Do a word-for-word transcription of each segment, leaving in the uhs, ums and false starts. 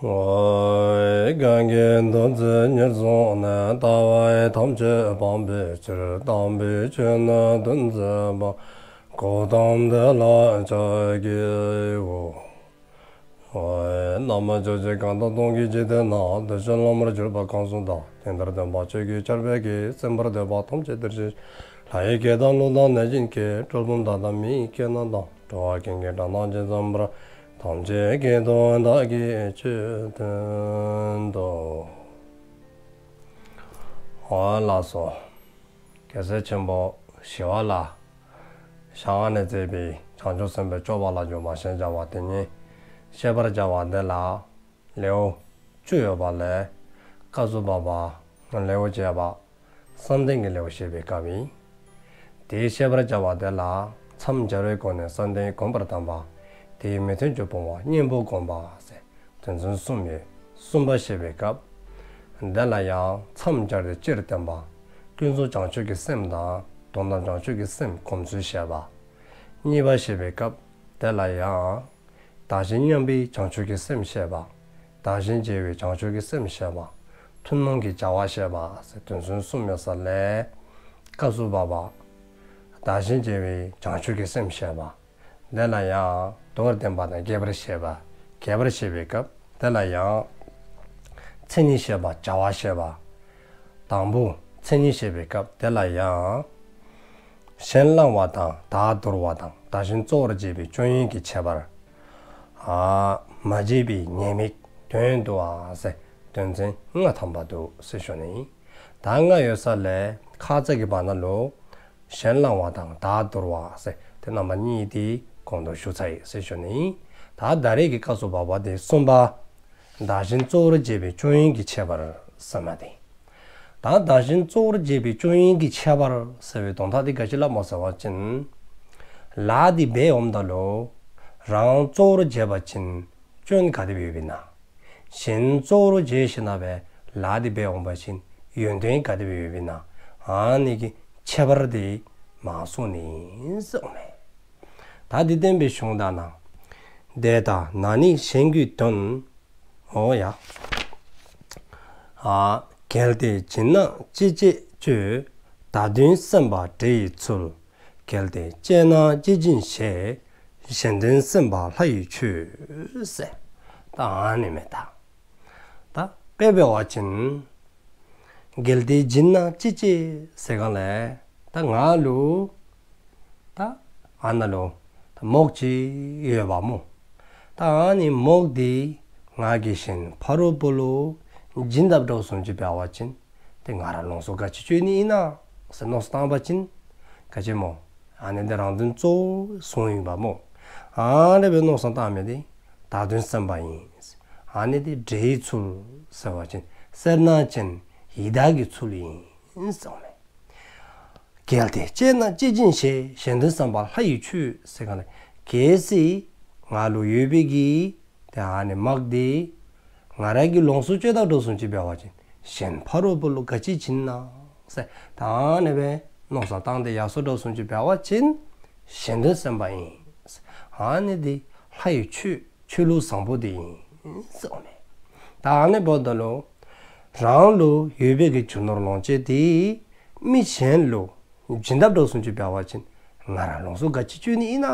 གང་གིས་ཐུགས་བརྩེ་ཉེར་བཟུང་ནས། ལྟ་བ་ཐམས་ཅད་སྤང་བའི་ཕྱིར། དམ་པའི་ཆོས་ནི་སྟོན་མཛད་པ། གཽ་ཏམ་དེ་ལ་ཕྱག་འཚལ་ལོ། རྣམ་པ་ཕྱོགས་བཅུའི་གང་དག་སྟོང་གི་འཇིག་རྟེན་ན། བདེ་གཤེགས་བླ་མར་གྱུར་པ་གང་སུ་དག། དེང་འདིར་སྟོན་པ་ཆོས་ཀྱི་ཆར་འབེབས་ཀྱིས། སེམས་པར་འདོད་པ་ཐམས་ཅད་འདིར་གཤེགས་ཤིག། ལྷ་ཡི་སྐད་དང་ཀླུ་དང་གནོད་སྦྱིན་སྐད། གྲུལ་བུམ་དག་དང་མི་ཡི་སྐད་རྣམས་དང་། འགྲོ་བ་ཀུན་གྱི་སྒྲ་རྣམས་ཇི་ཙམ་པར། ཐམས་ཅད་སྐད་དུ་བདག་གིས་ཆོས་བསྟན་ཏོ། ཨོ་ལགས་སོ། རྒྱལ་སྲས་ཆེན་པོ་ཞི་བ་ལྷའི་ཞལ་སྔ་ནས་མཛད་པའི་བྱང་ཆུབ་སེམས་དཔའི་སྤྱོད་པ་ལ་འཇུག་པ་ཞེས་བྱ་བ་དེ་ཉིད་བཤད་པར་བྱ་བ་འདི་ལ་ལེའུ་བཅུ་ཡོད་པ་ལས། སྐབས་སུ་བབ་པ་ལེའུ་བརྒྱད་པ་བསམ་གཏན་གྱི་ལེའུ་བཤད་པའི་སྐབས་ཡིན། དེའི་བཤད་པར་བྱ་བ་དེ་ལ་མཚམས་སྦྱར་བའི་སྒོ་ནས་བསམ་གཏན་བསྒོམ་པར་གདམས་པ། དེའི་མི་མཐུན་ཕྱོགས་སྤོང་བ། གཉེན་པོ་བསྒོམ་པ་ཟེར་དོན་ཚན་གསུམ་ཡོད། གསུམ་པ་བཤད་པའི་སྐབས་དེ་ལ་ཡང་མཚམས་སྦྱར་ཏེ་སྤྱིར་བསྟན་པ། ཀུན་རྫོབ་བྱང་ཆུབ་ཀྱི་སེམས་དང་དོན་དམ་བྱང་ཆུབ་ཀྱི་སེམས་སྒོམ་ཚུལ་བཤད་པ། གཉིས་པ་བཤད་པའི་སྐབས་དེ་ལ་ཡང་བདག་གཞན་མཉམ་པའི་བྱང་ཆུབ་ཀྱི་སེམས་བཤད་པ། བདག་གཞན་བརྗེ་བའི་བྱང་ཆུབ་ཀྱི་སེམས་བཤད་པ། ཐུན་མོང་གི་བྱ་བ་བཤད་པ་ཟེར་དོན་ཚན་གསུམ་ཡོད་ས་ལས། སྐབས་སུ་བབ་པ། བདག་གཞན་བརྗེ་བའི་བྱང་ཆུབ་ཀྱི་སེམས་བཤད་པ། དེ་ལ་ཡང་མདོར་བསྟན་པ་དང་རྒྱས་པར་བཤད་པ། རྒྱས་པར་བཤད་པའི་སྐབས་དེ་ལ་ཡང་མཚན་ཉིད་བཤད་པ། བྱ་བ་བཤད་པ། དང་པོ་མཚན་ཉིད་བཤད་པའི་སྐབས་དེ་ལ་ཡང་གཞན་བླང་བ་དང་བདག་འདོར་བ་དང་བདག་གཞན་གཙོ་བོར་བྱེད་པའི་སྤྱོད་ཡུལ་གྱི་ཁྱད་པར། ཨ་མ་བརྗེད་པའི་ཉེས་དམིགས། དོན་བསྡུ་བ་ཟེར་དོན་ཚན་ལྔ་ཐམ་པ་འདུག་ཟེར་ཞུ་ནི་ཡིན། ད་ལྔ་ཡོད་ས་ལས་ཁ་ཙ་གི་བར་ན་ལུ་གཞན་བླང་བ་དང་བདག་འདོར་བ་ཟེར་དེ་རྣམ་པ་གཉིས་དེ་གོང་དུ་ཞུ་ཚར་ཡི་ཟེར་ཞུ་ནི་ཡིན། ད་ད་རེས་ཀྱི་སྐབས་སུ་བབ་པ་དེ་གསུམ་པ། བདག་གཞན་གཙོ་བོར་བྱེད་པའི་སྤྱོད་ཡུལ་གྱི་ཁྱད་པར་ཟེར་མི་དེ། ད་བདག་གཞན་གཙོ་བོར་བྱེད་པའི་སྤྱོད་ཡུལ་གྱི་ཁྱད་པར་ཟེར་བའི་དོན་དག་དེ་ག་ཅི་ལ་སྨོ་ཟེར་བ་ཅིན། ལཱ་དེ་འབད་འོངམ་ད་ལུ་རང་གཙོ་བོར་བྱེད་པ་ཅིན་སྐྱོན་ག་དེ་སྦེ་ཡོདཔ་ཨིན་ན། གཞན་གཙོ་བོར་བྱས་ཞིནམ་ལས་ལཱ་དེ་འབད་འོང་པ་ཅིན་ཡོན་ཏན་ག་དེ་སྦེ་ཡོདཔ་ཨིན་ན། ཨ་ནི་གི་ཁྱད་པར་དེ་མར་གསུངས་ནི་ཨིན་ཟེར་ཨིན་མས། ད་འདི་བསྟན་པའི་གཞུང་དག་ན། དེ་ལྟ་ན་ནི་གཞན་གྱི་དོན། ཨོ་ཡ། ཨ་གལ་ཏེ་སྦྱིན་ན་ཅི་བྱེད་སྤྱོད། བདག་དོན་སེམས་པ་འདྲེ་ཡི་ཚུལ། གལ་ཏེ་སྤྱད་ན་ཅི་སྦྱིན་ཞེས། གཞན་དོན་སེམས་པ་ལྷ་ཡི་ཆོས་ཟེར། ད་ཨ་ནི་མས་ད། ད་དཔེ་འབད་བ་ཅིན། གལ་ཏེ་སྦྱིན་ན་ཅི་བྱེད་ཟེར་ག་ལས། ད་ང་ལུ་ད་ཨ་ནཱ་ལུ་ད་མོག་ཅིག་ཡོདཔ་སྨོ། ད་ཨ་ནི་མོག་འདི་ང་གིས་གཞན་ཕ་རོལ་པོ་ལུ་སྦྱིན་དཔ་འདྲཝ་བཟུམ་ཅིག་འབད་བ་ཅིན་ཏེ་ང་ར་ལོངས་སུ་ག་ཅི་སྤྱོད་ནི་ཨིན་ན་ཟེར་མནོ་བསམ་བཏང་པ་ཅིན་ག་ཅི་སྨོ། ཨ་ནི་འདི་རང་དོན་གཙོ་བོ་བཟུམ་ཨིནམ་སྨོ། ཨ་ནི་སྦེ་མནོ་བསམ་བཏང་མི་འདི་བདག་དོན་སེམས་པ་ཨིན། ཨ་ནི་འདི་འདྲེ་ཡི་ཚུལ་ཟེར་བ་ཅིན་སེར་སྣ་ཅན་ཡི་དྭགས་ཀྱི་ཚུལ་ཨིན་ཟེར་ཨིན་མས། གལ་ཏེ་སྤྱད་ན་ཅི་སྦྱིན་ཞེས། གཞན་དོན་སེམས་པ་ལྷ་ཡི་ཆོས་ཟེར་ག་ལས། གལ་སྲིད་ང་ལུ་ཡོད་པའི་གི་ཏེ་ཨ་ནི་མོག་འདི་ང་ར་གིས་ལོངས་སུ་སྤྱོད་དཔ་འདྲཝ་བཟུམ་ཅིག་འབད་བ་ཅིན་གཞན་ཕ་རོལ་པོ་ལུ་ག་ཅི་བྱིན་ན་ཟེར་ད་ཨ་ནི་སྦེ་མནོ་བསམ་བཏང་སྟེ་ཡར་སོ་འདྲཝ་བཟུམ་ཅིག་འབད་བ་ཅིན་གཞན་དོན་སེམས་པ་ཨིན། ཨ་ནི་འདི་ལྷ་ཡི་ཆོས་ཆོས་ལུགས་བཟང་པོ་འདི་ཨིན་ཟེར་ཨིན་མས། ད་ཨ་ནི་འབདཝ་ད་ལུ་རང་ལུ་ཡོད་པའི་གི་རྒྱུ་ནོར་ལོངས་སྤྱོད་འདི་མི་གཞན་ལུ་སྦྱིན་དཔ་འདྲཝ་བཟུམ་ཅིག་འབད་བ་ཅིན་ང་ར་ལོངས་སུ་ག་ཅི་སྤྱོད་ནི་ཨིན་ན་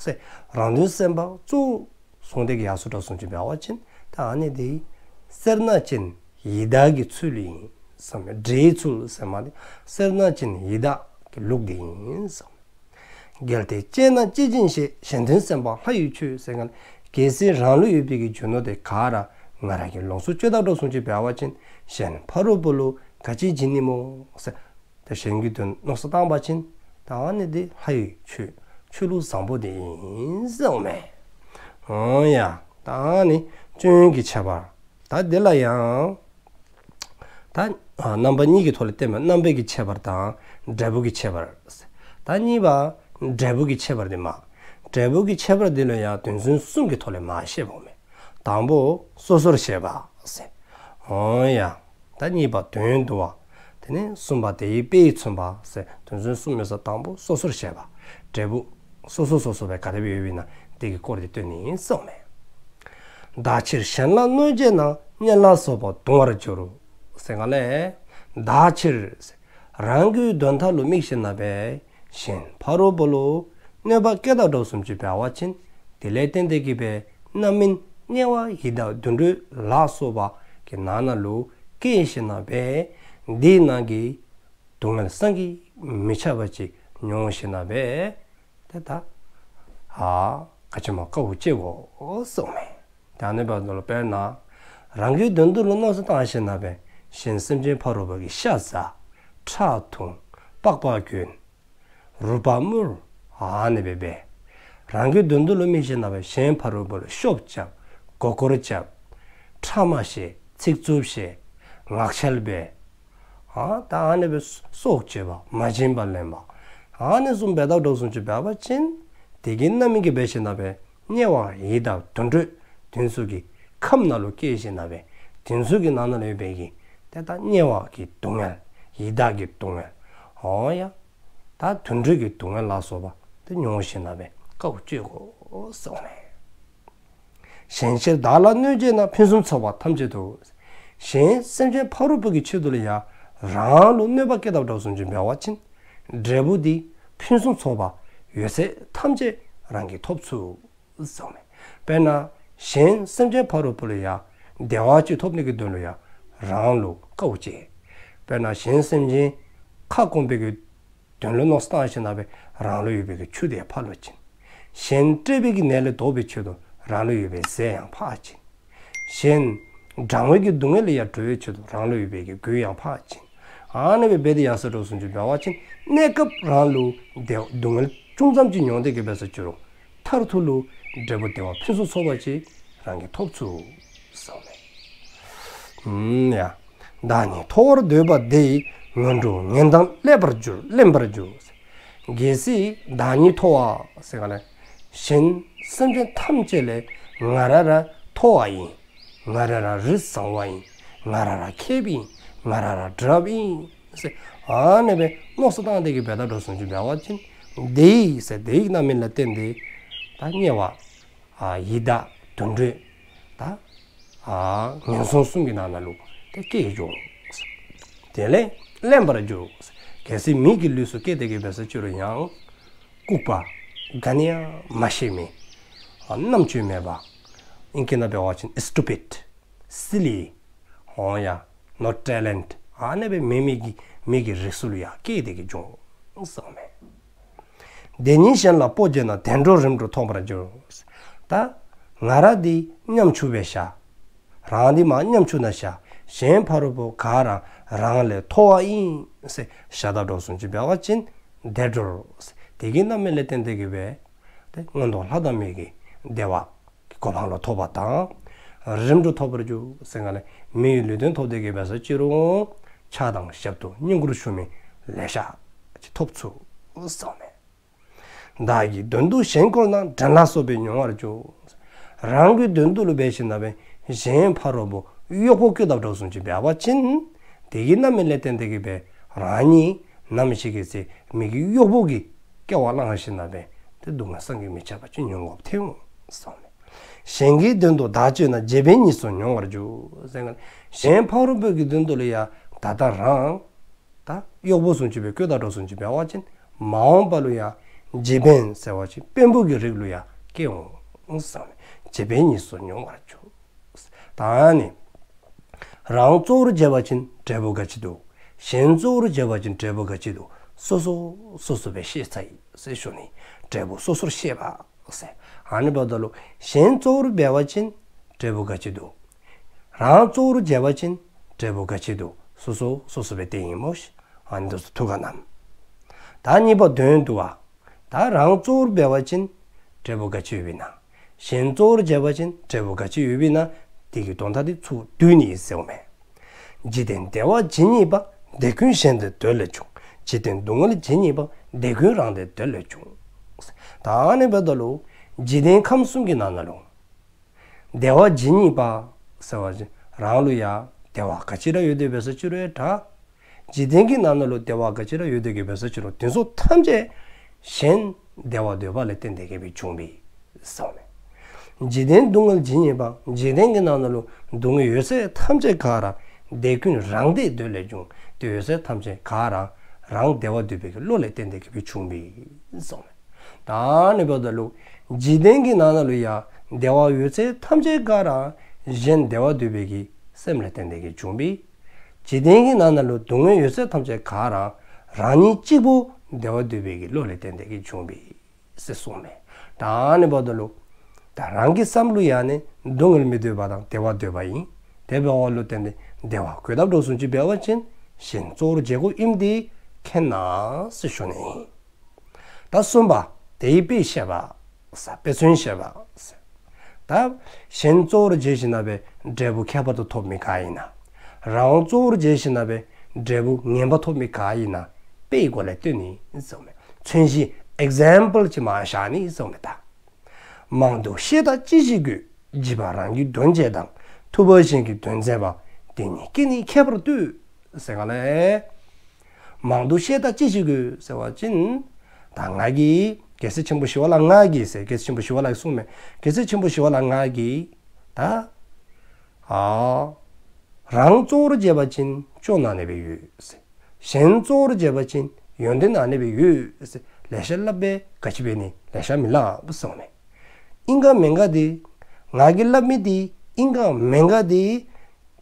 ཟེར་རང་དོན་སེམས་པ་གཙོ་བོ་བཟུང་སྟེ་གི་ཡར་སོ་འདྲཝ་བཟུམ་ཅིག་འབད་བ་ཅིན་ད་ཨ་ནི་འདི་སེར་སྣ་ཅན་ཡི་དྭགས་ཀྱི་ཚུལ་ཨིན་ཟེར་ཨིན་མས། འདྲེ་ཡི་ཚུལ་ཟེར་མི་འདི་སེར་སྣ་ཅན་ཡི་དྭགས་ཀྱི་ལུགས་འདི་ཨིན་ཟེར་ཨིན་མས། གལ་ཏེ་སྤྱད་ན་ཅི་སྦྱིན་ཞེས། གཞན་དོན་སེམས་པ་ལྷ་ཡི་ཆོས་ཟེར་ག་ལས། གལ་སྲིད་རང་ལུ་ཡོད་པའི་གི་རྒྱུ་ནོར་དེ་ག་ར་ང་ར་གིས་ལོངས་སུ་སྤྱོད་དཔ་འདྲཝ་བཟུམ་ཅིག་འབད་བ་ཅིན་གཞན་ཕ་རོལ་པོ་ལུ་ག་ཅི་བྱིན་ནི་སྨོ་ཟེར། ད་གཞན་གྱི་དོན་མནོ་བསམ་བཏང་པ་ཅིན་ད་ཨ་ནི་འདི་ལྷ་ཡི་ཆོས་ཆོས་ལུགས་བཟང་པོ་འདི་ཨིན་ཟེར་ཨིན་མས། ཨོ་ཡ། ད་ཨ་ནི་སྤྱོད་ཡུལ་གྱི་ཁྱད་པར། ད་འདི་ལ་ཡང་ད་ཨ་རྣམ་པ་གཉིས་ཀྱི་ཐོག་ལས་བསྟན་པ། རྣམ་པའི་གི་ཁྱད་པར་དང་འབྲས་བུ་གི་ཁྱད་པར། ད་གཉིས་པ་འབྲས་བུ་གི་ཁྱད་པར་འདི་མས། འབྲས་བུ་གི་ཁྱད་པར་འདི་ལུ་ཡང་དོན་ཚན་གསུམ་གྱི་ཐོག་ལས་མར་བཤདཔ་མས། དང་པོ་སོ་སོར་བཤད་པ་ཟེར། ཨོ་ཡ། ད་གཉིས་པ་དོན་བསྡུ་བ། དེ་ནས་གསུམ་པ་དེ་ཡི་དཔེས་མཚོན་པ་ཟེར་དོན་ཚན་གསུམ་ཡོད་ས། དང་པོ་སོ་སོར་བཤད་པ། འབྲས་བུ་སོ་སོ་སོ་སོ་སྦེ་ག་དེ་སྦེ་ཡོདཔ་ཨིན་ན་དེ་གི་སྐོར་དེ་སྟོན་ནི་ཨིན་ཟེར་ཨིན་མས། བདག་ཕྱིར་གཞན་ལ་གནོད་བྱས་ན། གཉེན་ལ་སོགས་པ་གདུང་བར་འགྱུར། ཟེར་ག་ལས། བདག་ཕྱིར། རང་གི་དོན་དག་ལུ་དམིགས་ཞིནམ་ལས་གཞན་ཕ་རོལ་པོ་ལུ་གནོད་པ་བཀལ་དོ་བཟུམ་ཅིག་འབད་བ་ཅིན། དེ་ལས་བརྟེན་ཏེ་གི་སྦེ་རྣམ་སྨིན་དམྱལ་བ་ཡི་དྭགས་དུད་འགྲོ་ལ་སོགས་པ་གི་ནང་ན་ལུ་སྐྱེ་ཞིནམ་ལས་འདི་ནང་གི་སྡུག་བསྔལ་བསམ་གྱིས་མི་ཁྱབ་པ་ཅིག་མྱོང་ཞིནམ་ལས། ཏེ་ད་ཨ་ག་ཅི་སྨོ་དཀའཝ་སྤྱད་དགོ་གསུངསམ་མས། ད་ཨ་ནི་འབདཝ་ད་ལུ་དཔེར་ན་རང་གི་དོན་དུ་ལུ་མནོ་བསམ་བཏང་ཞིནམ་ལས་གཞན་སེམས་ཅན་ཕ་རོལ་པོ་གི་ཤ་ཟ། ཁྲག་འཐུང་། པགས་པ་གྱོན། རུས་པ་མུར། ཨ་ནི་སྦེ་འབད། རང་གི་དོན་དུ་ལུ་དམིགས་ཞིནམ་ལས་གཞན་ཕ་རོལ་པོ་ལུ་ཤོབ་རྐྱབ། མགུ་སྐོར་རྐྱབ། ཕྲ་མ་བཤད། ཚིག་རྩུབ་བཤད། ངག་འཁྱལ་འབད། ཨ་ད་ཨ་ནི་སྦེ་སྲོག་བཅད་པ་མ་བྱིན་པ་ལེན་པ། ཨ་ནི་བཟུམ་འབད་དོ་བཟུམ་ཅིག་འབད་བ་ཅིན། དེ་གི་རྣམ་སྨིན་གྱིས་འབད་ཞིནམ་ལས་དམྱལ་བ་ཡི་དྭགས་དུད་འགྲོ་དེ་ཚུ་གི་ཁམས་ནང་ལུ་སྐྱེ་ཞིནམ་ལས་དེ་ཚུ་གི་ནང་ན་ལུ་ཡོད་པའི་གི་ཏེ་ད་དམྱལ་བ་གི་སྡུག་བསྔལ། ཡི་དྭགས་ཀྱི་སྡུག་བསྔལ། འོ་ཡ། ད་དུད་འགྲོ་གི་སྡུག་བསྔལ་ལ་སོགས་པ་ཏེ་མྱོང་ཞིནམ་ལས་དཀའཝ་སྤྱད་དགོ་གསུངསམ་མས། གཞན་ཕྱིར་བདག་ལ་གནོད་བྱས་ན། ཕུན་སུམ་ཚོགས་པ་ཐམས་ཅད་དུ། གཞན་སེམས་ཅན་ཕ་རོལ་པོ་གི་ཆེད་དུ་ལུ་ཡང་རང་ལུ་གནོད་པ་བསྐྱལ་དོ་བཟུམ་ཅིག་འབད་བ་ཅིན། འབྲས་བུ་འདི་ཕུན་སུམ་ཚོགས་པ་ཡོད་ཚད་ཐམས་ཅད་རང་གིས་ཐོབ་ཚུགས་གསུངསམ་མས། དཔེར་ན་གཞན་སེམས་ཅན་ཕ་རོལ་པོ་ལུ་ཡང་བདེ་བ་ཅིག་ཐོབ་ནི་གི་དོན་ལུ་ཡང་རང་ལུ་དཀའཝ་སྤྱད། དཔེར་ན་གཞན་སེམས་ཅན་ཁ་སྐོམ་པའི་གི་དོན་ལུ་མནོ་བསམ་བཏང་ཞིནམ་ལས་རང་ལུ་ཡོད་པའི་གི་ཆུ་དེ་ཕར་ལུ་བྱིན། གཞན་བཀྲེས་པའི་གི་ནད་ལས་ཟློག་པའི་ཆེད་དུ་རང་ལུ་ཡོད་པའི་ཟས་ཡང་ཕར་བྱིན། གཞན་གྲང་བའི་གི་སྡུག་བསྔལ་ལས་ཡང་སྒྲོལ་བའི་ཆེད་དུ་རང་ལུ་ཡོད་པའི་གི་གོས་ཡང་ཕར་བྱིན། ཨ་ནི་སྦེ་འབད་དེ་ཡར་སོང་དོ་བཟུམ་ཅིག་འབད་བ་ཅིན་གནས་སྐབས་རང་ལུ་བདེ་སྡུག་བསྔལ་ཅུང་ཙམ་ཅིག་མྱོང་སྟེ་གི་འབད་སོ་ཅི་རུང་མཐར་ཐུག་ལུ་འབྲས་བུ་བདེ་བ་ཕུན་སུམ་ཚོགས་པ་ཅིག་རང་གིས་ཐོབ་ཚུགས་གསུངསམ་མས། ཨུམ་ཡ། བདག་ཉིད་མཐོ་བར་འདོད་པ་དེ། ངན་འགྲོ་ངན་དང་བསླན་པར་འགྱུར། བསླན་པར་འགྱུར། གལ་སྲིད་བདག་ཉིད་མཐོ་བ་ཟེར་ག་ལས་གཞན་སེམས་ཅན་ཐམས་ཅད་ལས་ང་ར་ར་མཐོ་བ་ཨིན། ང་ར་ར་རིགས་བཟང་བ་ཨིན། ང་ར་ར་མཁས་པ་ཨིན། ང་ར་ར་དྲགཔ་ཨིན་ཟེར་ཨ་ནི་སྦེ་མནོ་བསམ་བཏང་སྟེ་གི་འབད་དོ་བཟུམ་ཅིག་འབད་བ་ཅིན་དེ་ཡི་ཟེར་དེ་ཡི་རྣམ་སྨིན་ལ་བརྟེན་ཏེ་ད་དམྱལ་བ་ཨ་ཡི་དྭགས་དུད་འགྲོ་ད་ཨ་ངན་སོང་གསུམ་གྱི་ནང་ན་ལུ་ཏེ་སྐྱེ་འགྱོ། དེ་ལས་བསླན་པར་འགྱུར། གལ་སྲིད་མི་གི་ལུས་སུ་སྐྱེས་ཏེ་གི་འབད་སོ་ཅི་རུང་ཡང་ལྐུགས་པ་ག་ནི་ཡང་མ་ཤེས་མི་ཨ་རྣམ་དཔྱོད་མེད་པ་ཨིང་སྐད་ནང་འབད་བ་ཅིན་stupid, silly, འོ་ཡ་no talent ཨ་ནི་སྦེ་མི་མི་གི་མི་གི་རིགས་སུ་ལུ་ཡང་སྐྱེས་ཏེ་གི་འགྱོ་གསུངསམ་མས། དེ་ཉིད་གཞན་ལ་སྤོ་བྱེད་ན། བདེ་འགྲོར་རིམ་གྲོ་ཐོབ་པར་འགྱུར། ད་ང་ར་འདི་ཉམ་ཆུང་སྦེ་བཞག། རང་འདི་མ་ཉམ་ཆུང་ན་བཞག། གཞན་ཕ་རོལ་པོ་ག་ར་རང་ལས་མཐོ་བ་ཨིན་ཟེར་བཞག་དོ་བཟུམ་ཅིག་འབད་བ་ཅིན་བདེ་འགྲོར་དེ་གི་རྣམ་སྨིན་ལ་བརྟེན་ཏེ་གི་འབད་ཏེ་མངོན་མཐོ་ལྷ་དང་མི་གི་བདེ་བ་གོ་འཕང་ལུ་ཐོབ་པ་དང་། རིམ་གྲོ་ཐོབ་པར་འགྱུར་ཟེར་ག་ལས་མིའི་ལུས་རྟེན་ཐོབ་སྟེ་གི་འབད་སོ་ཅི་རུང་ཕྱག་དང་ཞབས་ཏོག་བསྙེན་བཀུར་ཞུ་མི་ལེ་ཤ་ཅིག་ཐོབ་ཚུགས་གསུངསམ་མས། བདག་གི་དོན་དུ་གཞན་བཀོལ་ན། བྲན་ལ་སོགས་པས་མྱོང་བར་འགྱུར། རང་གི་དོན་དུ་ལུ་འབད་ཞིནམ་ལས་གཞན་ཕ་རོལ་པོ་གཡོགཔོ་བཀོལ་དོ་བཟུམ་ཅིག་འབད་བ་ཅིན་དེ་གི་རྣམ་སྨིན་ལ་བརྟེན་ཏེ་གི་འབད་རང་ཉིད་ནམ་ཞིག་གི་ཚེ་མི་གི་གཡོགཔོ་གི་སྐྱེ་བ་བླངས་ཞིནམ་ལས་ཏེ་སྡུག་བསྔལ་བསམ་གྱིས་མི་ཁྱབ་པ་ཅིག་མྱོང་དགོཔ་ཐོན་འོང་གསུངསམ་མས། གཞན་གྱི་དོན་དུ་བདག་སྤྱོད་ན། རྗེ་དཔོན་ཉིད་སོགས་མྱོང་བར་འགྱུར། ཟེར་ག་ལས་གཞན་ཕ་རོལ་པོ་གི་དོན་དུ་ལུ་ཡང་ད་ལྟ་རང་ད་གཡོགཔོ་བཟུམ་ཅིག་སྦེ་བཀོལ་དོ་བཟུམ་ཅིག་འབད་བ་ཅིན་མ་འོངས་པ་ལུ་ཡང་རྗེ་དཔོན་ཟེར་བ་ཅིན་དཔོན་པོ་གི་རིགས་ལུ་ཡང་སྐྱེ་འོང་གསུངསམ་མས། རྗེ་དཔོན་ཉིད་སོགས་མྱོང་བར་འགྱུར། ད་ནི་རང་གཙོ་བོར་བྱས་པ་ཅིན་འབྲས་བུ་ག་ཅི་འདུག། གཞན་གཙོ་བོར་བྱས་པ་ཅིན་འབྲས་བུ་ག་ཅི་འདུག། སོ་སོ་སོ་སོ་སྦེ་ཤེས་ཚར་ཡི་ཟེར་ཞུ་ནི། འབྲས་བུ་སོ་སོར་ཤེས་པ་ཟེར། ཨ་ནི་འབདཝ་ད་ལུ་གཞན་གཙོ་བོར་འབད་བ་ཅིན་འབྲས་བུ་ག་ཅི་འདུག། རང་གཙོ་བོར་བྱས་པ་ཅིན་འབྲས་བུ་ག་ཅི་འདུག། སོ་སོ་སོ་སོ་སྦེ་བསྟན་ཡི་སྨོ་ཤིག། ཨ་ནི་འདི་ཚུ་ཐུགས་ཁར་བསྣམས། ད་གཉིས་པ་དོན་བསྡུ་བ། ད་རང་གཙོ་བོར་འབད་བ་ཅིན་འབྲས་བུ་ག་ཅི་ཡོདཔ་ཨིན་ན། གཞན་གཙོ་བོར་བྱས་པ་ཅིན་འབྲས་བུ་ག་ཅི་ཡོདཔ་ཨིན་ན། དེ་གི་དོན་དག་འདི་ཚུར་བསྡུ་ནི་ཟེརཝ་མས། འཇིག་རྟེན་བདེ་བ་ཇི་སྙེད་པ། དེ་ཀུན་གཞན་དོན་དོན་ལས་བྱུང་། འཇིག་རྟེན་སྡུག་བསྔལ་ཇི་སྙེད་པ། དེ་ཀུན་རང་དོན་དོན་ལས་བྱུང་། ད་ཨ་ནི་འབདཝ་ད་ལུ་འཇིག་རྟེན་ཁམས་གསུམ་གྱི་ནང་ན་ལུ་བདེ་བ་ཇི་སྙེད་པ་ཟེར་བ་ཅིན་རང་ལུ་ཡང་བདེ་བ་ག་ཅི་ར་ཡོད་དེ་འབད་སོ་ཅི་རུང་ཡང་འདྲ། འཇིག་རྟེན་གྱི་ནང་ན་ལུ་བདེ་བ་ག་ཅི་ར་ཡོད་དེ་གི་འབད་སོ་ཅི་རུང་དེ་ཚུ་ཐམས་ཅད་གཞན་བདེ་བ་འདོད་པ་ལས་བརྟེན་ཏེ་གི་འབད་བྱུང་བས་ཟེརཝ་མས། འཇིག་རྟེན་སྡུག་བསྔལ་ཇི་སྙེད་པ། འཇིག་རྟེན་གྱི་ནང་ན་ལུ་སྡུག་བསྔལ་ཡོད་ཚད་ཐམས་ཅད་ག་ར། དེ་ཀུན་རང་བདེ་འདོད་ལས་བྱུང་། དེ་ཡོད་ཚད་ཐམས་ཅད་ག་ར་རང་བདེ་བ་འདོད་པའི་གི་བློ་ལས་བརྟེན་ཏེ་གི་སྦེ་བྱུང་པས་གསུངས་མས། ད་ཨ་ནི་འབདཝ་ད་ལུ་འཇིག་རྟེན་གྱི་ནང་ན་ལུ་ཡང་བདེ་བ་ཡོད་ཚད་ཐམས་ཅད་ག་ར་གཞན་བདེ་བ་འདོད་པའི་གི་སེམས་ལས་བརྟེན་ཏེ་གི་བྱུང་པས། འཇིག་རྟེན་གྱི་ནང་ན་ལུ་སྡུག་བསྔལ་ཡོད་ཚད་ཐམས་ཅད་ག་ར་རང་ཉིད་གཅིག་པུ་བདེ་བ་འདོད་པའི་གི་བློ་ལས་བརྟེན་ཏེ་གི་བྱུང་པས་ཟེར་གསུངས་མས། ད་ཨ་ནི་འབདཝ་ད་ལུ་ད་རང་གི་བསམ་བློ་ཡང་ནི་སྡུག་བསྔལ་མི་འདོད་པ་དང་བདེ་བ་འདོད་པ་ཨིན། དེ་འབདཝ་ལུ་བརྟེན་ཏེ་བདེ་བ་དགོས་དཔ་འགྲོ་སོང་ཅིག་འབད་བ་ཅིན་གཞན་གཙོ་བོར་བྱེད་དགོཔ་ཨིནམ་འདི་མཁྱེན་ན་ཟེར་ཞུ་ནི་ཨིན། ད་གསུམ་པ་དེའི་དཔེ་བཤད་པ་ཟེར། དཔེ་མཚོན་བཤད་པ་ཟེར། ད་གཞན་གཙོ་བོར་བྱས་ཞིནམ་ལས་འབྲས་བུ་ཁྱད་པར་དུ་ཐོབ་མི་ག་ཨིན་ན། རང་གཙོ་བོར་བྱས་ཞིནམ་ལས་འབྲས་བུ་ངན་པ་ཐོབ་མི་ག་ཨིན་ན། དཔེའི་སྒོ་ལས་སྟོན་ནི་ཟེར་མས། མཚོན་བྱེད་ཨིག་ཛེམ་པཱལ་ཅིག་མར་བཞག་ནི་ཟེར་མས་ད། མང་དུ་བཤད་དང་ཅི་ཞིག་དགོས། བྱིས་པ་རང་གི་དོན་བྱེད་དང་། ཐུབ་པ་གཞན་གྱི་དོན་མཛད་པ། དེ་གཉིས་ཀྱིས་ནི་ཁྱད་པར་ལྟོས། ཟེར་ག་ལས། མང་དུ་བཤད་དང་ཅི་ཞིག་དགོས་ཟེར་བ་ཅིན། ད་ང་གིས་རྒྱལ་སྲས་ཆེན་པོ་ཞི་བ་ལྷ་ང་གིས་ཟེར། རྒྱལ་སྲས་ཆེན་པོ་ཞི་བ་ལྷ་གིས་གསུངས་མས། རྒྱལ་སྲས་ཆེན་པོ་ཞི་བ་ལྷ་ང་གིས་ད་ཨ་རང་གཙོ་བོར་བྱས་པ་ཅིན་སྐྱོན་ཨ་ནི་སྦེ་ཡོད་ཟེར། གཞན་གཙོ་བོར་བྱས་པ་ཅིན་ཡོན་ཏན་ཨ་ནི་སྦེ་ཡོད་ཟེར། ལེ་ཤ་སླབ་པས་ག་ཅི་འབད་ནི་ལེ་ཤ་མི་སླབ་གསུངས་མས། ཨིན་ག་མེན་ག་འདི་ང་གིས་སླབ་མི་འདི་ཨིན་ག་མེན་ག་འདི་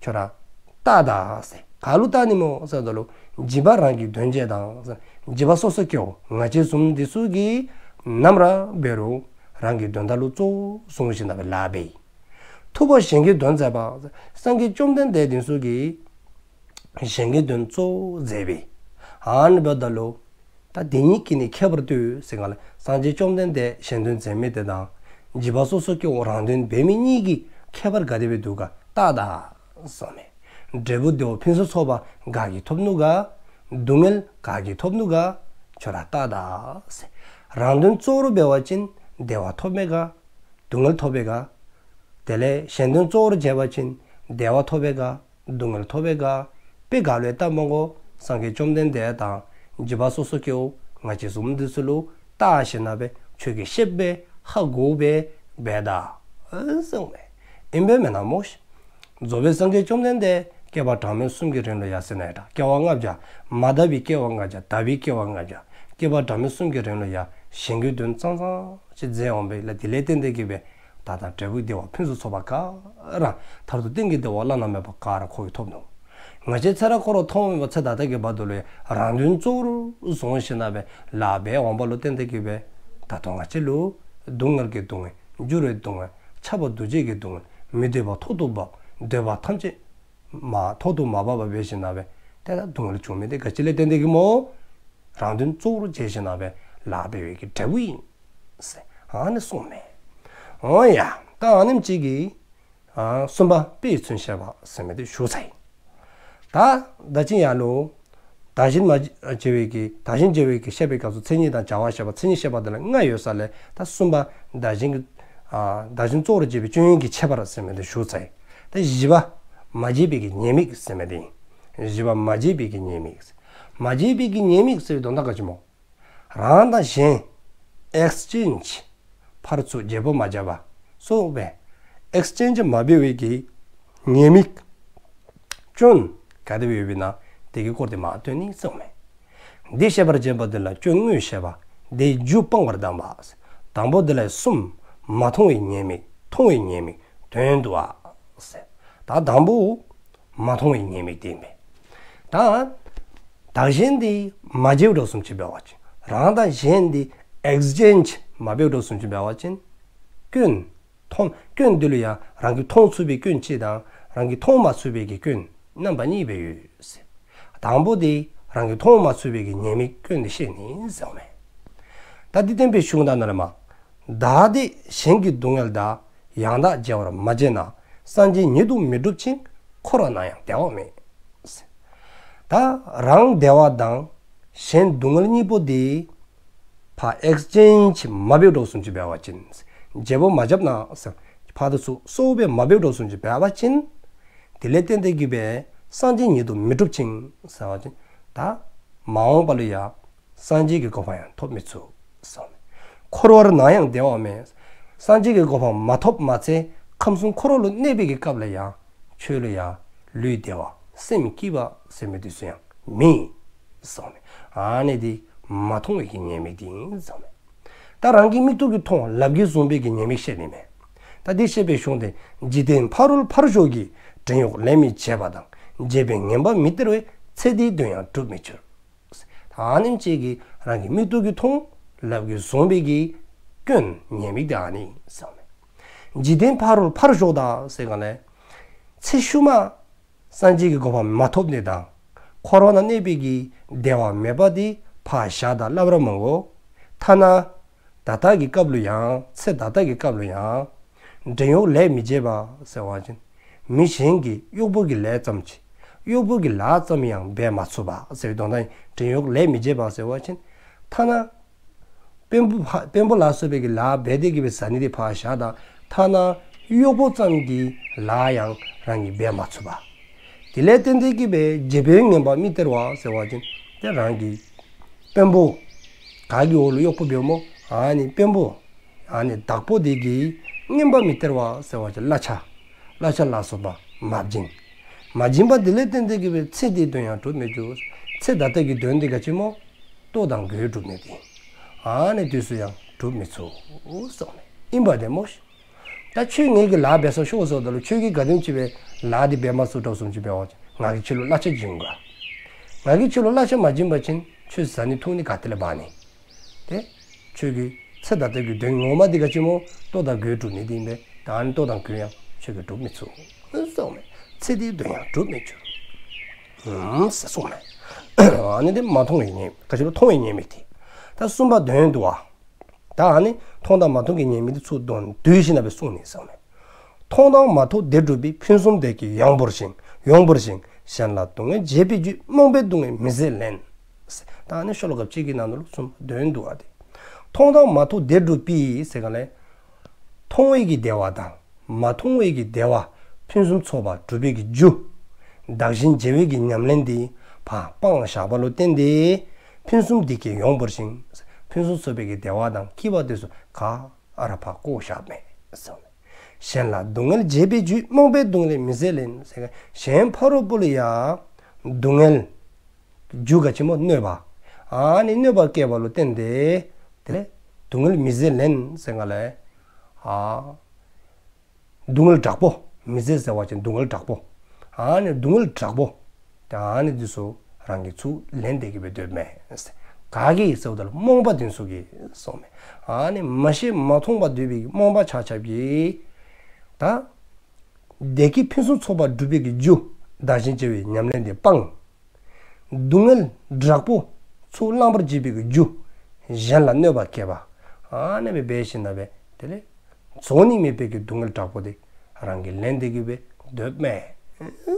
ཁྱོད་ར་བལྟ་ད་ཟེར། ག་ལུ་བལྟ་ནི་སྨོ་ཟེརཝ་ད་ལུ་བྱིས་པ་རང་གི་དོན་བྱེད་དང་ཟེར། བྱིས་པ་སོ་སོ་སྐྱེ་བོ་ང་བཅས་བཟུམ་འདི་ཚུ་གིས་ནམ་ར་འབད་རུང་རང་གི་དོན་དག་ལུ་གཙོ་བོ་བཟུང་ཞིནམ་ལས་ལཱ་འབད། ཐུབ་པ་གཞན་གྱི་དོན་མཛད་པ། སངས་རྒྱས་བཅོམ་ལྡན་འདས་འདི་ཚུ་གིས་གཞན་གྱི་དོན་གཙོ་བོ་མཛད་པས། ཨ་ནི་འབདཝ་ད་ལུ་ད་དེ་གཉིས་ཀྱིས་ནི་ཁྱད་པར་ལྟོས་ཟེར་ག་ལས། སངས་རྒྱས་བཅོམ་ལྡན་འདས་གཞན་དོན་མཛད་མི་དེ་དང་བྱིས་པ་སོ་སོ་སྐྱེ་བོ་རང་དོན་འབད་མི་གཉིས་ཀྱི་ཁྱད་པར་ག་དེ་སྦེ་འདུག་ག་བལྟ་ད་གསུངས་མས། འབྲས་བུ་བདེ་བ་ཕུན་སུམ་ཚོགས་པ་ག་གིས་ཐོབ་ནུག་ག། སྡུག་བསྔལ་ག་གིས་ཐོབ་ནུག་ག། ཁྱོད་ར་བལྟ་ད་ཟེར། རང་དོན་གཙོ་བོར་འབད་བ་ཅིན་བདེ་བ་ཐོབ་མས་ག། སྡུག་བསྔལ་ཐོབ་པས་ག། དེ་ལས་གཞན་དོན་གཙོ་བོར་བྱས་པ་ཅིན་བདེ་བ་ཐོབ་པས་ག། སྡུག་བསྔལ་ཐོབ་པས་ག། དཔེ་ག་ལུ་བལྟ་སྨོ་གོ། སངས་རྒྱས་བཅོམ་ལྡན་འདས་དང་བྱིས་པ་སོ་སོ་སྐྱེ་བོ་ང་བཅས་བཟུམ་འདི་ཚུ་ལུ་བལྟ་ཞིནམ་ལས་ཁྱོད་ཀྱིས་ཤེསཔ་སྦེ་ཧ་གོཝ་སྦེ་འབད་ད་གསུངས་མས། ཨིན་པས་མེན་ན་སྨོ་ཤིག། རྫོགས་པའི་སངས་རྒྱས་བཅོམ་ལྡན་འདས་བསྐལ་པ་གྲངས་མེད་གསུམ་གྱི་རིང་ལུ་ཡང་ཟེར་ན་ཡང་འདྲ། བསྐལ་པ་ལྔ་བརྒྱ། མ་དག་པའི་བསྐལ་པ་ལྔ་བརྒྱ། དག་པའི་བསྐལ་པ་ལྔ་བརྒྱ། བསྐལ་པ་གྲངས་མེད་གསུམ་གྱི་རིང་ལུ་ཡང་གཞན་གྱི་དོན་ཙང་ཙང་ཅིག་མཛད་འོང་པས་ལགས། དེ་ལས་བརྟེན་ཏེ་གི་སྦེ་ད་ལྟ་འབྲས་བུ་བདེ་བ་ཕུན་སུམ་ཚོགས་པ་ག་ར་མཐར་ཐུག་གཏན་གྱི་བདེ་བ་བླ་ན་མེད་པ་ག་ར་ཁོ་གིས་ཐོབ་ནུག། ང་བཅས་ཚེ་རབས་འཁོར་བ་ཐོག་མེད་པ་ཚེ་ད་ལྟ་གི་བར་དུ་ལུ་ཡང་རང་དོན་གཙོ་བོར་བཟུང་ཞིནམ་ལས་ལཱ་འབད་འོང་པ་ལུ་བརྟེན་ཏེ་གི་སྦེ་ད་ལྟོ་ང་བཅས་ལུ་སྡུག་བསྔལ་གྱི་སྡུག་བསྔལ། འགྱུར་བའི་སྡུག་བསྔལ། ཁྱབ་པ་འདུ་བྱེད་ཀྱི་སྡུག་བསྔལ། མི་འདོད་པ་ཐོག་ཏུ་བབས། འདོད་པ་ཐམས་ཅད་མ་ཐོག་ཏུ་མ་བབས་པར་འབད་ཞིནམ་ལས་དེ་ལས་སྡུག་བསྔལ་བྱུང་མི་དེ་ག་ཅི་ལས་བརྟེན་ཏེ་གི་སྨོ། རང་དོན་གཙོ་བོར་བྱས་ཞིནམ་ལས་ལཱ་འབད་བའི་གི་འབྲས་བུ་ཨིན་ཟེར་ཨ་ནི་གསུངས་མས། འོ་ཡ། ད་ཨ་ནེམ་ཅིག་གིས་ཨ་གསུམ་པ་དཔེ་མཚོན་བཤད་པ་ཟེར་མི་དེ་ཞུ་ཚར་ཡི། ད་ད་ཅི་ཡར་ལུ་བདག་གཞན་མ་བརྗེ་བའི་གི་བདག་གཞན་བརྗེ་བའི་གི་བཤད་པའི་སྐབས་སུ་མཚན་ཉིད་དང་བྱ་བ་བཤད་པ། མཚན་ཉིད་བཤད་པ་དེ་ལ་ལྔ་ཡོད་ས་ལས་ད་གསུམ་པ་བདག་གཞན་གྱི་ཨ་བདག་གཞན་གཙོ་བོར་བྱེད་པའི་སྐྱོན་ཡོན་གྱི་ཁྱད་པར་ཟེར་མི་དེ་ཞུ་ཚར་ཡི། ད་བཞི་པ་མ་བརྗེ་བའི་གི་ཉེས་དམིགས་ཟེར་མི་དེ་ཨིན། བཞི་པ་མ་བརྗེ་བའི་གི་ཉེས་དམིགས། མ་བརྗེ་བའི་གི་ཉེས་དམིགས་ཟེར་བའི་དོན་དག་ག་ཅི་སྨོ། རང་དང་གཞན་ཨེགསི་ཅེནཇ་ཕར་ཚུར་བརྗེ་པོ་མ་བརྒྱབ་པ་སོགས་སྦེ་ཨེགསི་ཅེནཇ་མ་འབད་བའི་གི་ཉེས་དམིགས་སྐྱོན་ག་དེ་སྦེ་ཡོདཔ་ཨིན་ན་དེ་གི་སྐོར་དེ་མར་སྟོན་ནི་གསུངས་མས། འདི་བཤད་པར་བྱེད་པ་དེ་ལ་སྐྱོན་དངོས་བཤད་པ། དེའི་རྒྱུ་སྤང་བར་གདམས་པ། དང་པོ་དེ་ལ་གསུམ། མ་མཐོང་བའི་ཉེས་དམིགས། མཐོང་བའི་ཉེས་དམིགས་དོན་བསྡུ་བ་ཟེར། ད་དང་པོ་མ་མཐོང་བའི་ཉེས་དམིགས་དེ་ཨིན་པས། ད་བདག་གཞན་དེ་མ་བརྗེ་བ་འགྲོ་སོང་ཅིག་འབད་བ་ཅིན། རང་དང་གཞན་དེ་ཨེགསི་ཅེནཇ་མ་འབད་བ་འགྲོ་སོང་ཅིག་འབད་བ་ཅིན། སྐྱོན་མཐོང་སྐྱོན་དེ་ལུ་ཡང་རང་གིས་མཐོང་ཚུགས་པའི་སྐྱོན་གཅིག་དང་རང་གིས་མཐོང་མ་ཚུགས་པའི་གི་སྐྱོན་རྣམ་པ་གཉིས་སྦེ་ཡོད་ཟེར། དང་པོ་དེ་རང་གིས་མཐོང་མ་ཚུགས་པའི་གི་ཉེས་དམིགས་སྐྱོན་དེ་བཤད་ནི་ཟེར་མས། ད་འདི་བསྟན་པའི་གཞུང་དག་ནང་ལས་མར། བདག་བདེ་གཞན་གྱི་སྡུག་བསྔལ་དག། ཡང་དག་བརྗེ་བར་མ་བྱས་ན། སངས་རྒྱས་ཉིད་དུ་མི་འགྲུབ་ཅིང་། འཁོར་བ་ན་ཡང་བདེ་བ་མེད། ད་རང་བདེ་བ་དང་གཞན་སྡུག་བསྔལ་གཉིས་པོ་དེ་ཕར་ཨེགསི་ཅེནཇ་མ་འབད་འགྲོ་སོང་ཅིག་འབད་བ་ཅིན། བརྗེ་པོ་མ་བརྒྱབ་ན་ཟེར། ཕར་དང་ཚུར་སོ་སྦེ་མ་འབད་འགྲོ་སོང་ཅིག་འབད་བ་ཅིན། དེ་ལས་བརྟེན་ཏེ་གི་སྦེ་སངས་རྒྱས་ཉིད་དུ་མི་འགྲུབ་ཅིང་ཟེར་བ་ཅིན། ད་མ་འོངས་པ་ལུ་ཡང་སངས་རྒྱས་ཀྱི་གོ་འཕང་ཡང་ཐོབ་མི་ཚུགས་ཟེར། འཁོར་བ་ན་ཡང་བདེ་བ་མེད། སངས་རྒྱས་ཀྱི་གོ་འཕང་མ་ཐོབ་མ་ཚད་ཁམས་གསུམ་འཁོར་བ་ལུ་གནས་པའི་གི་སྐབས་ལ་ཡང་ཆོས་ལུ་ཡང་ལུས་བདེ་བ་སེམས་སྐྱིད་པ་ཟེར་མི་དེ་ཚུ་ཡང་མེད་གསུངས་མས། ཨ་ནི་དེ་མ་མཐོང་བའི་གི་ཉེས་དམིགས་དེ་ཨིན་གསུངས་མས། ད་རང་གི་མིག་ཏོ་གིས་མཐོང་ལགཔ་གིས་བཟུང་བའི་གི་ཉེས་དམིགས་བཤད་ནི་མས། ད་དེ་བཤད་པའི་གཞུང་དེ། འཇིག་རྟེན་ཕ་རོལ་ཕར་ཞོག་གི། བྲན་གཡོག་ལས་མི་བྱེད་པ་དང་། བྱས་པས་ངན་པ་མི་སྟེར་བས། ཚེ་འདིའི་དོན་ཡང་འགྲུབ་མི་འགྱུར། ད་ཨ་ནེམ་ཅིག་གིས་རང་གི་མིག་ཏོ་གིས་མཐོང་ལགཔ་གིས་བཟུང་བའི་གི་སྐྱོན་ཉེས་དམིགས་དེ་ཨ་ནི་གསུངས་མས། འཇིག་རྟེན་ཕ་རོལ་ཕར་ཞོག་ད་ཟེར་ག་ལས། ཚེ་ཤུལ་མ་སངས་རྒྱས་ཀྱི་གོ་འཕང་མ་ཐོབ་ནི་དང་འཁོར་བ་ན་གནས་པའི་གི་བདེ་བ་མེད་པ་དེ་ཕར་བཞག་ད་སླབ་ར་མ་དགོ། ཐ་ན་ད་ལྟ་གི་སྐབས་ལུ་ཡང་ཚེ་ད་ལྟ་གི་སྐབས་ལུ་ཡང་བྲན་གཡོག་ལས་མི་བྱེད་པ་ཟེར་བ་ཅིན་མི་གཞན་གྱི་གཡོག་པོ་གི་ལས་ཙམ་ཅིག་གཡོག་པོ་གི་ལཱ་ཙམ་ཡང་འབད་མ་ཚུགས་པ་ཟེར་བའི་དོན་དག་ཨིན། བྲན་གཡོག་ལས་མི་བྱེད་པ་ཟེར་བ་ཅིན་ཐ་ན་དཔོན་པོ་ཕ་དཔོན་པོ་ལ་སོགས་པའི་གི་ལཱ་འབད་དེ་གི་སྦེ་ཟ་ནི་དེ་ཕར་བཞག་ད་ཐ་ན་གཡོག་པོ་ཙམ་གྱི་ལཱ་ཡང་རང་གིས་འབད་མ་ཚུགས་པ། དེ་ལས་བརྟེན་ཏེ་གི་སྦེ་བྱས་པས་ངན་པ་མི་སྟེར་བ་ཟེར་བ་ཅིན་ཏེ་རང་གི་དཔོན་པོ་ག་གི་འོག་ལུ་གཡོག་པོ་འབདཝ་སྨོ། ཨ་ནི་དཔོན་པོ་ཨ་ནི་བདག་པོ་དེ་གིས་ངན་པ་མི་སྟེར་བ་ཟེར་བ་ཅིན་གླ་ཆ་གླ་ཆ་ལ་སོགས་པ་མ་བྱིན། མ་བྱིན་པ་དེ་ལས་བརྟེན་ཏེ་གི་སྦེ་ཚེ་འདིའི་དོན་ཡང་འགྲུབ་མི་འགྱུར། ཚེ་ད་ལྟ་གི་དོན་དེ་ག་ཅི་སྨོ། ལྟོ་དང་གོས་སྒྲུབ་ནི་དེ། ཨ་ནི་དེ་ཚུ་ཡང་འགྲུབ་མི་ཚུགས་གསུངས་མས། ཨིན་པ་དེ་སྨོ་ཤིག། ད་ཁྱོད་ངེ་གི་ལཱ་འབད་སར་ཤོག་ཟེརཝ་ད་ལུ་ཁྱོད་ཀྱིས་ག་དེམ་ཅིག་སྦེ་ལཱ་འདི་འབད་མ་ཚུགས་དྲགས་བཟུམ་ཅིག་འབད་བ་ཅིན་ང་གིས་ཁྱོད་ལུ་གླ་ཆ་བྱིན་དགོ། ང་གིས་ཁྱོད་ལུ་གླ་ཆ་མ་བྱིན་པ་ཅིན་ཁྱོད་ཟ་ནི་འཐུང་ནི་ག་ཏེ་ལས་འབག་ནི། ཏེ་ཁྱོད་ཀྱི་ཚེ་ད་ལྟ་གི་དོན་ངོ་མ་འདི་ག་ཅི་སྨོ། ལྟོ་དང་གོས་སྒྲུབ་ནི་འདི་ཨིན་པས། ད་ཨ་ནི་ལྟོ་དང་གོས་ཡང་ཁྱོད་ཀྱིས་སྒྲུབ་མི་ཚུགས་གསུངས་མས། ཚེ་འདིའི་དོན་ཡང་འགྲུབ་མི་འགྱུར། ཨུམ་ཟེར་གསུངས་མས། ཨ་ནི་འདི་མ་མཐོང་བའི་ཉེས་དམིགས། ག་ཅི་ལོ། མཐོང་བའི་ཉེས་དམིགས་དེ། ད་གསུམ་པ་དོན་བསྡུ་བ། ད་ཨ་ནི་མཐོང་དང་མ་མཐོང་གི་ཉེས་དམིགས་འདི་ཚུ་དོན་བསྡུ་ཞིནམ་ལས་གསུངས་ནི་གསུངས་མས། མཐོང་དང་མ་མཐོང་བདེ་སྒྲུབ་པའི། ཕུན་སུམ་བདེ་སྐྱིད་ཡོངས་བོར་ཞིང་། ཡོངས་བོར་ཞིང་གཞན་ལ་སྡུག་བསྔལ་བྱས་པའི་རྒྱུས། རྨོངས་པས་སྡུག་བསྔལ་མི་བཟད་ལེན། ད་ཨ་ནི་ཤོ་ལོ་ཀ་གཅིག་གི་ནང་ན་ལུ་གསུམ་པ་དོན་བསྡུ་བ་དེ། མཐོང་དང་མ་མཐོང་བདེ་སྒྲུབ་པའི་ཟེར་ག་ལས། མཐོང་བའི་གི་བདེ་བ་དང་མ་མཐོང་བའི་གི་བདེ་བ་ཕུན་སུམ་ཚོགས་པ་སྒྲུབ་པའི་གི་རྒྱུ། བདག་གཞན་བརྗེ་བའི་གི་ཉམས་ལེན་འདི་ཕར་སྤང་བཞག་པ་ལུ་བརྟེན་ཏེ། ཕུན་སུམ་བདེ་སྐྱིད་ཡོངས་བོར་ཞིང་། ཕུན་སུམ་ཚོགས་པའི་གི་བདེ་བ་དང་སྐྱིད་པ་དེ་ཚུ་ག་ར་ཕར་བཀོ་བཞགཔ་མས་གསུངས་མས། གཞན་ལ་སྡུག་བསྔལ་བྱས་པའི་རྒྱུས། རྨོངས་པས་སྡུག་བསྔལ་མི་བཟད་ལེན། ཟེར་ག་གཞན་ཕ་རོལ་པོ་ལུ་ཡང་སྡུག་བསྔལ་རྒྱུ་ག་ཅི་སྨོ། གནོད་པ། ཨ་ནི་གནོད་པ་བསྐྱལ་བ་ལུ་བརྟེན་ཏེ། དེ་ལས་སྡུག་བསྔལ་མི་བཟད་ལེན་ཟེར་ག་ལས། ཨ་སྡུག་བསྔལ་དྲག་པོ། མི་བཟད་ཟེར་བ་ཅིན་སྡུག་བསྔལ་དྲག་པོ། ཨ་ནི་སྡུག་བསྔལ་དྲག་པོ། ད་ཨ་ནི་དེ་ཚུ་རང་གིས་ཚུར་ལེན་ཏེ་གི་སྦེ་སྡོདཔ་མས། ག་གིས་ཟེརཝ་ད་ལུ་རྨོངས་པ་དེ་ཚུ་གིས་གསུངས་མས། ཨ་ནི་མ་ཤེས་མ་མཐོང་བར་སྡོད་པའི་རྨོངས་པ་ཆ་ཁྱབ་ཀྱིས། ད་བདེ་སྐྱིད་ཕུན་སུམ་ཚོགས་པ་སྒྲུབ་པའི་གི་རྒྱུ། བདག་གཞན་བརྗེ་བའི་ཉམས་ལེན་དེ་སྤང་། སྡུག་བསྔལ་དྲག་པོ་ཚུར་བླང་བར་བྱེད་པའི་གི་རྒྱུ། གཞན་ལ་གནོད་པ་བསྐྱལ་བ། ཨ་ནི་སྦེ་འབད་ཞིནམ་ལས་དེ་ལས་རྫོགས་ནི་མེད་པའི་གི་སྡུག་བསྔལ་དྲག་པོ་དེ་རང་གིས་ལེན་ཏེ་གི་སྦེ་སྡོདཔ་མས་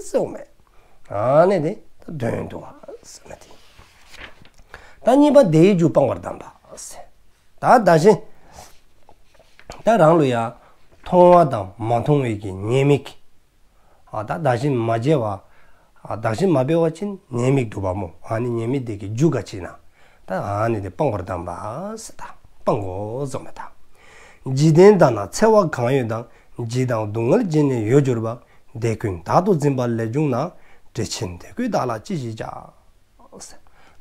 གསུངས་མས། ཨ་ནི་དེ་ད་དོན་བསྡུ་བ་ཟེར་མི་དེ། ད་གཉིས་པ་བདེ་བའི་རྒྱུ་སྤང་བར་གདམས་པ་ཟེར། ད་བདག་གཞན་ད་རང་ལུ་ཡང་མཐོང་བ་དང་མ་མཐོང་བའི་གི་ཉེས་དམིགས། ཨ་ད་བདག་གཞན་མ་བརྗེ་བ། ཨ་བདག་གཞན་མ་འབད་བ་ཅིན་ཉེས་དམིགས་འགྲུབ་པ་སྨོ། ཨ་ནི་ཉེས་དམིགས་དེ་གི་རྒྱུ་ག་ཅི་ཨིན་ན། ད་ཨ་ནི་དེ་སྤང་བར་གདམས་པ་ཟེར། ད་སྤང་དགོ་གསུངས་མས། ད་འཇིག་རྟེན་དག་ན་འཚེ་བ་གང་ཡོད་དང་། འཇིགས་དང་སྡུག་བསྔལ་བརྗེད་ནས་ཡོད་གྱུར་པ། དེ་ཀུན་བདག་ཏུ་འཛིན་པ་ལས་བྱུང་ན། འདྲེ་ཆེན་དེ་ཀུན་བདག་ལ་ཅི་ཞིག་བྱ།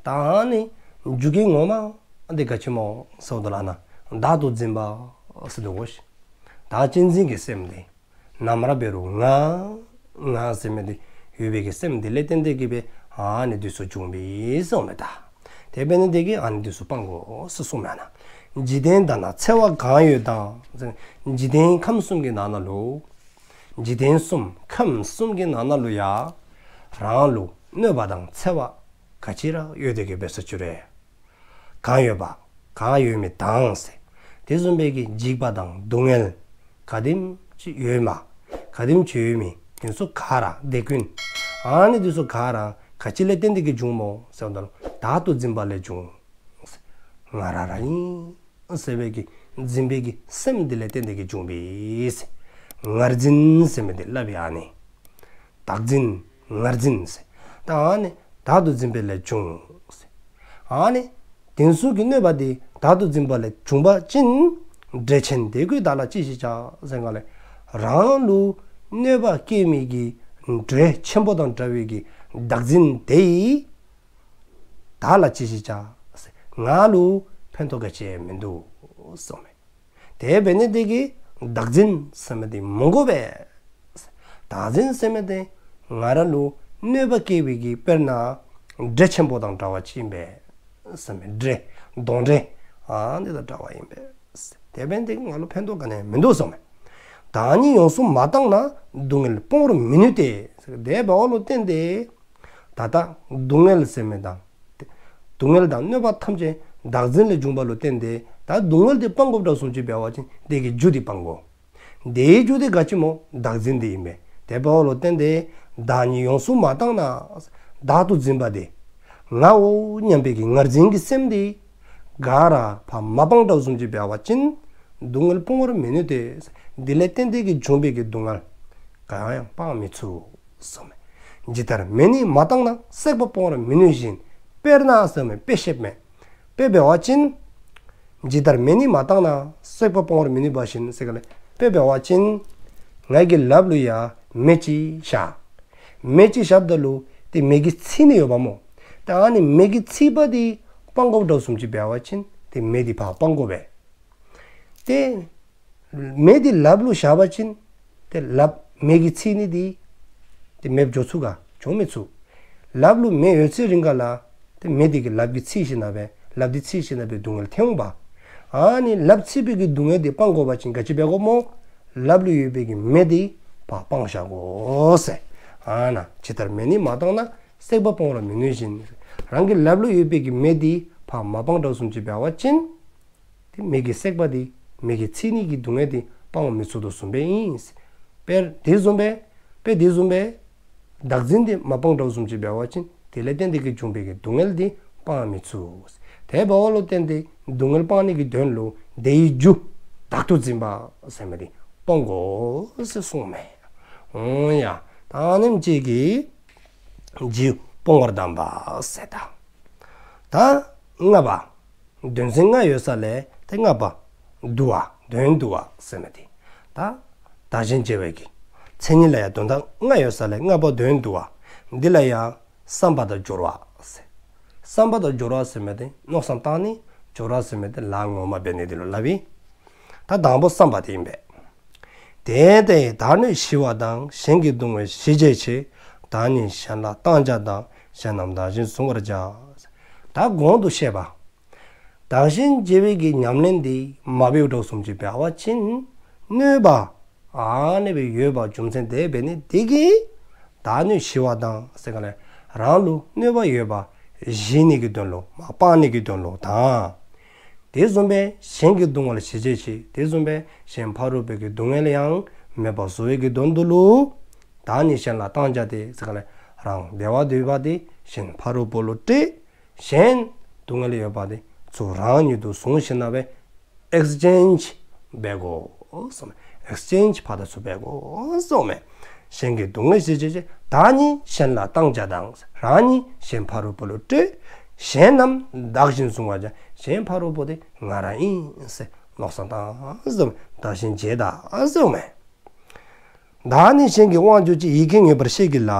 ད་ཨ་ནི་རྒྱུ་རྐྱེན་ངོ་མ་འདི་ག་ཅི་སྨོ་ཟེརཝ་ད་ལུ་ཨ་ནཱ་བདག་ཏུ་འཛིན་པ་ཟེར་འདུག་གོ་ཤིག། བདག་གཅེས་འཛིན་གྱི་སེམས་འདི་ནམ་ར་འབད་རུང་ང་ང་ཟེར་མི་འདི་ཡོད་པའི་གི་སེམས་འདི་ལས་བརྟེན་ཏེ་གི་སྦེ་ཨ་ནི་དེ་ཚུ་བྱུང་བས་གསུངས་མས། ད་དེ་འབད་ནི་དེ་གིས་ཨ་ནི་དེ་ཚུ་སྤང་དགོ་ཟེར་གསུངས་མས། ཨ་ནཱ་འཇིག་རྟེན་དག་ན་འཚེ་བ་གང་ཡོད་དང་། འཇིག་རྟེན་ཁམས་གསུམ་གྱི་ནང་ན་ལུ། འཇིག་རྟེན་གསུམ་ཁམས་གསུམ་གྱི་ནང་ན་ལུ་ཡང་རང་ལུ་གནོད་པ་དང་འཚེ་བ་ག་ཅི་ར་ཡོད་དེ་གི་སྦེ་ཟེར་ཅི་རུང་། གང་ཡོད་པ། གང་ཡོད་མི་དང་ཟེར། དེ་བཟུམ་སྦེ་གི་འཇིགས་པ་དང་སྡུག་བསྔལ་ག་དེམ་ཅིག་ཡོད་མ། ག་དེམ་ཅིག་ཡོད་མི་དེ་ཚུ་ག་ར་དེ་ཀུན། ཨ་ནི་དེ་ཚུ་ག་ར་ག་ཅི་ལས་བརྟེན་ཏེ་གི་བྱུངམ་སྨོ་ཟེརཝ་ད་ལུ་བདག་ཏུ་འཛིན་པ་ལས་བྱུང་། ང་ར་ར་ཨིན་ཟེར་བའི་གི་འཛིན་པའི་གི་སེམས་འདི་ལས་བརྟེན་ཏེ་གི་བྱུང་བས་ཟེར། ངར་འཛིན་ཟེར་མི་འདི་སླབ་ཨིན། ཨ་ནི་བདག་འཛིན་ངར་འཛིན་ཟེར། ད་ཨ་ནི་བདག་ཏུ་འཛིན་པ་ལས་བྱུང་ཟེར། ཨ་ནི་དེ་ཚུ་གི་གནོད་པ་འདི་བདག་ཏུ་འཛིན་པ་ལས་བྱུང་པ་ཅིན། འདྲེ་ཆེན་དེ་ཀུན་བདག་ལ་ཅི་ཞིག་བྱ། ཟེར་ག་ལས་རང་ལུ་གནོད་པ་བསྐྱལ་མི་གི་འདྲེ་ཆེན་པོ་དང་འདྲ་བའི་གི་བདག་འཛིན་དེ་ཡིས་བདག་ལ་ཅི་ཞིག་བྱ། ང་ལུ་ཕན་ཐོགས་ག་ཅི་མིན་འདུག་གསུངས་མས། དེ་འབད་ནི་དེ་གིས་བདག་འཛིན་ཟེར་མི་དེ་མི་དགོ་པས། བདག་འཛིན་ཟེར་མི་དེ་ང་ར་ལུ་གནོད་པ་བསྐྱལ་བའི་གི་དཔེར་ན་འདྲེ་ཆེན་པོ་དང་འདྲ་བ་ཅིག་ཨིན་པས་ཟེར་མས། འདྲེ་གདོན་འདྲེ་ཨ་ནི་དང་འདྲ་བ་ཨིན་པས། དེ་འབད་ནི་དེ་གིས་ང་ལུ་ཕན་ཐོགས་ག་ནི་ཡང་མིན་འདུག་གསུངས་མས། བདག་ཉིད་ཡོངས་སུ་མ་བཏང་ན། སྡུག་བསྔལ་སྤོང་བར་མི་ནུས་ཏེ། དེ་འབདཝ་ལུ་བརྟེན་ཏེ་ད་ལྟ་སྡུག་བསྔལ་ཟེར་མི་དང་སྡུག་བསྔལ་དང་གནོད་པ་ཐམས་ཅད་བདག་འཛིན་ལས་བྱུང་བ་ལུ་བརྟེན་ཏེ་ད་སྡུག་བསྔལ་དེ་སྤང་དགོཔ་འདྲཝ་བཟུམ་ཅིག་འབད་བ་ཅིན་དེ་གི་རྒྱུ་དེ་སྤང་དགོ། དེའི་རྒྱུ་དེ་ག་ཅི་སྨོ། བདག་འཛིན་དེ་ཨིན་པས། དེ་འབདཝ་ལུ་བརྟེན་ཏེ་བདག་ཉིད་ཡོངས་སུ་མ་བཏང་ན། བདག་ཏུ་འཛིན་པ་དེ་ངའོ་སྙམ་པའི་གི་ངར་འཛིན་གྱི་སེམས་དེ་ག་ར་ཕར་མ་སྤངས་འདྲཝ་བཟུམ་ཅིག་འབད་བ་ཅིན་སྡུག་བསྔལ་སྤོང་བར་མི་ནུས་ཏེ། དེ་ལས་བརྟེན་ཏེ་གི་བྱུང་བའི་གི་སྡུག་བསྔལ་ག་ཡང་སྤང་མི་ཚུགས་གསུངས་མས། ཇི་ལྟར་མེ་ནི་མ་བཏང་ན། བསྲེགས་པ་སྤོང་བར་མི་ནུས་བཞིན། དཔེར་ན་ཟེར་མས། དཔེ་བཤདཔ་མས། དཔེ་འབད་བ་ཅིན་ཇི་ལྟར་མེ་ནི་མ་བཏང་ན། བསྲེགས་པ་སྤོང་བར་མི་ནུས་པ་བཞིན་ཟེར་ག་ལས་དཔེ་འབད་བ་ཅིན་ང་གི་ལགཔ་ལུ་ཡ་མེ་ཅིག་བཞག། མེ་ཅིག་བཞགཔ་ད་ལུ་དེ་མེ་གིས་འཚིག་ནི་ཡོདཔ་སྨོ། ད་ཨ་ནི་མེ་གིས་འཚིག་པ་དེ་སྤང་དགོཔ་འདྲཝ་བཟུམ་ཅིག་འབད་བ་ཅིན་དེ་མེ་དེ་ཕར་སྤང་དགོ་པས། དེ་མེ་དེ་ལགཔ་ལུ་བཞག་པ་ཅིན་དེ་ལགཔ་མེ་གིས་འཚིག་ནི་དེ་དེ་མེདཔ་འགྱོ་ཚུགས་ག། འགྱོ་མི་ཚུགས། ལགཔ་ལུ་མེ་ཡོད་ཚེ་རིང་ག་ལ་དེ་མེ་དེ་གིས་ལགཔ་གིས་འཚིག་ཞིནམ་ལས་ལགཔ་དེ་འཚིག་ཞིནམ་ལས་སྡུག་བསྔལ་ཐོན་འོང་པ། ཨ་ནི་ལགཔ་འཚིག་པའི་གི་སྡུག་བསྔལ་དེ་སྤང་དགོ་པ་ཅིན་ག་ཅི་འབད་དགོཔ་སྨོ། ལགཔ་ལུ་ཡོད་པའི་གི་མེ་དེ་ཕར་སྤང་བཞག་དགོ་ཟེར། ཨ་ན་ཇི་ལྟར་མེ་ནི་མ་བཏང་ན། བསྲེགས་པ་སྤོང་བར་མི་ནུས་བཞིན། རང་གི་ལགཔ་ལུ་ཡོད་པའི་གི་མེ་དེ་ཕར་མ་སྤང་འདྲཝ་བཟུམ་ཅིག་འབད་བ་ཅིན་དེ་མེ་གིས་བསྲེགས་པ་དེ་མེ་གིས་འཚིག་ནི་གི་སྡུག་བསྔལ་དེ་སྤང་མི་ཚུགས་དོ་བཟུམ་སྦེ་ཨིན། དཔེ་དེ་བཟུམ་སྦེ་དཔེ་དེ་བཟུམ་སྦེ་བདག་འཛིན་དེ་མ་སྤང་འདྲཝ་བཟུམ་ཅིག་འབད་བ་ཅིན་དེ་ལས་བརྟེན་ཏེ་གི་བྱུང་བའི་གི་སྡུག་བསྔལ་དེ་སྤང་མི་ཚུགས། དེ་འབདཝ་ལུ་བརྟེན་ཏེ་སྡུག་བསྔལ་སྤང་ནི་གི་དོན་ལུ་དེའི་རྒྱུ་བདག་ཏུ་འཛིན་པ་ཟེར་མི་དེ་སྤང་དགོ་ཟེར་གསུངས་མས། འོང་ཡ། ད་ཨ་ནེམ་ཅིག་གིས་རྒྱུ་སྤོང་བར་གདམས་པ་ཟེར་ད། ད་ལྔ་པ། དོན་ཚན་ལྔ་ཡོད་ས་ལས་དེ་ལྔ་པ་བསྡུ་བ། དོན་བསྡུ་བ་ཟེར་མི་དེ། ད་བདག་གཞན་བརྗེ་བའི་གི་མཚན་ཉིད་ལ་ཡང་དོན་དག་ལྔ་ཡོད་ས་ལས་ལྔ་པ་དོན་བསྡུ་བ། འདི་ལ་ཡང་བསམ་པ་དང་སྦྱོར་བ་ཟེར། བསམ་པ་དང་སྦྱོར་བ་ཟེར་མི་དེ་མནོ་བསམ་བཏང་ནི། སྦྱོར་བ་ཟེར་མི་དེ་ལཱ་ངོ་མ་འབད་ནི་དེ་ལུ་སླབ་ཨིན། ད་དང་པོ་བསམ་པ་དེ་ཨིན་པས། དེ་ལྟས་བདག་གནོད་ཞི་བ་དང་། གཞན་གྱི་གདུང་བས་ཞི་བྱེད་ཕྱིར། བདག་ཉིད་གཞན་ལ་བཏང་བྱ་དང་། གཞན་རྣམས་བདག་བཞིན་བཟུང་བར་བྱ། ད་གོང་དུ་བཤད་པ། བདག་གཞན་བརྗེ་བའི་གི་ཉམས་ལེན་འདི་མ་འབདཝ་འདྲཝ་བཟུམ་ཅིག་འབད་བ་ཅིན་གནོད་པ་ཨ་ནི་སྦེ་ཡོད་པ་རྒྱུ་མཚན་དེ་འབད་ནི་དེ་གིས་བདག་གནོད་ཞི་བ་དང་ཟེར་ག་ལས་རང་ལུ་གནོད་པ་ཡོད་པ་ཞི་ནི་གི་དོན་ལུ་མ་སྤང་ནི་གི་དོན་ལུ་དང་། དེ་བཟུམ་སྦེ་གཞན་གྱི་གདུང་བ་ལ་ཞི་བྱེད་ཕྱིར། དེ་བཟུམ་སྦེ་གཞན་ཕ་རོལ་པོའི་གི་སྡུག་བསྔལ་ཡང་མེདཔ་བཟོ་བའི་གི་དོན་དུ་ལུ་བདག་ཉིད་གཞན་ལ་བཏང་བྱ་སྟེ་ཟེར་ག་ལས་རང་བདེ་བ་འདོད་པ་དེ་གཞན་ཕ་རོལ་པོ་ལུ་སྤྲོད། གཞན་སྡུག་བསྔལ་ཡོད་པ་དེ་ཚུར་རང་ཉིད་དུ་བཟུང་ཞིནམ་ལས་ཨེགསི་ཅེནཇ་འབད་དགོ་གསུངས་མས། ཨེགསི་ཅེནཇ་ཕར་དང་ཚུར་འབད་དགོ་གསུངས་མས། གཞན་གྱི་སྡུག་བསྔལ་ཞི་བྱེད་ཕྱིར། བདག་ཉིད་གཞན་ལ་བཏང་བྱ་དང་། རང་ཉིད་གཞན་ཕ་རོལ་པོ་ལུ་སྤྲོད། གཞན་རྣམས་བདག་བཞིན་བཟུང་བར་བྱ། གཞན་ཕ་རོལ་པོ་དེ་ང་ར་ཨིན་ཟེར་མནོ་བསམ་བཏང་གསུངས་མས། བདག་གཞན་བརྗེ་ད་གསུངས་མས། བདག་ནི་གཞན་གྱི་དབང་གྱུར་ཅིང་། ཡིད་ཁྱོད་ངེས་པར་ཤེས་ཀྱིས་ལ།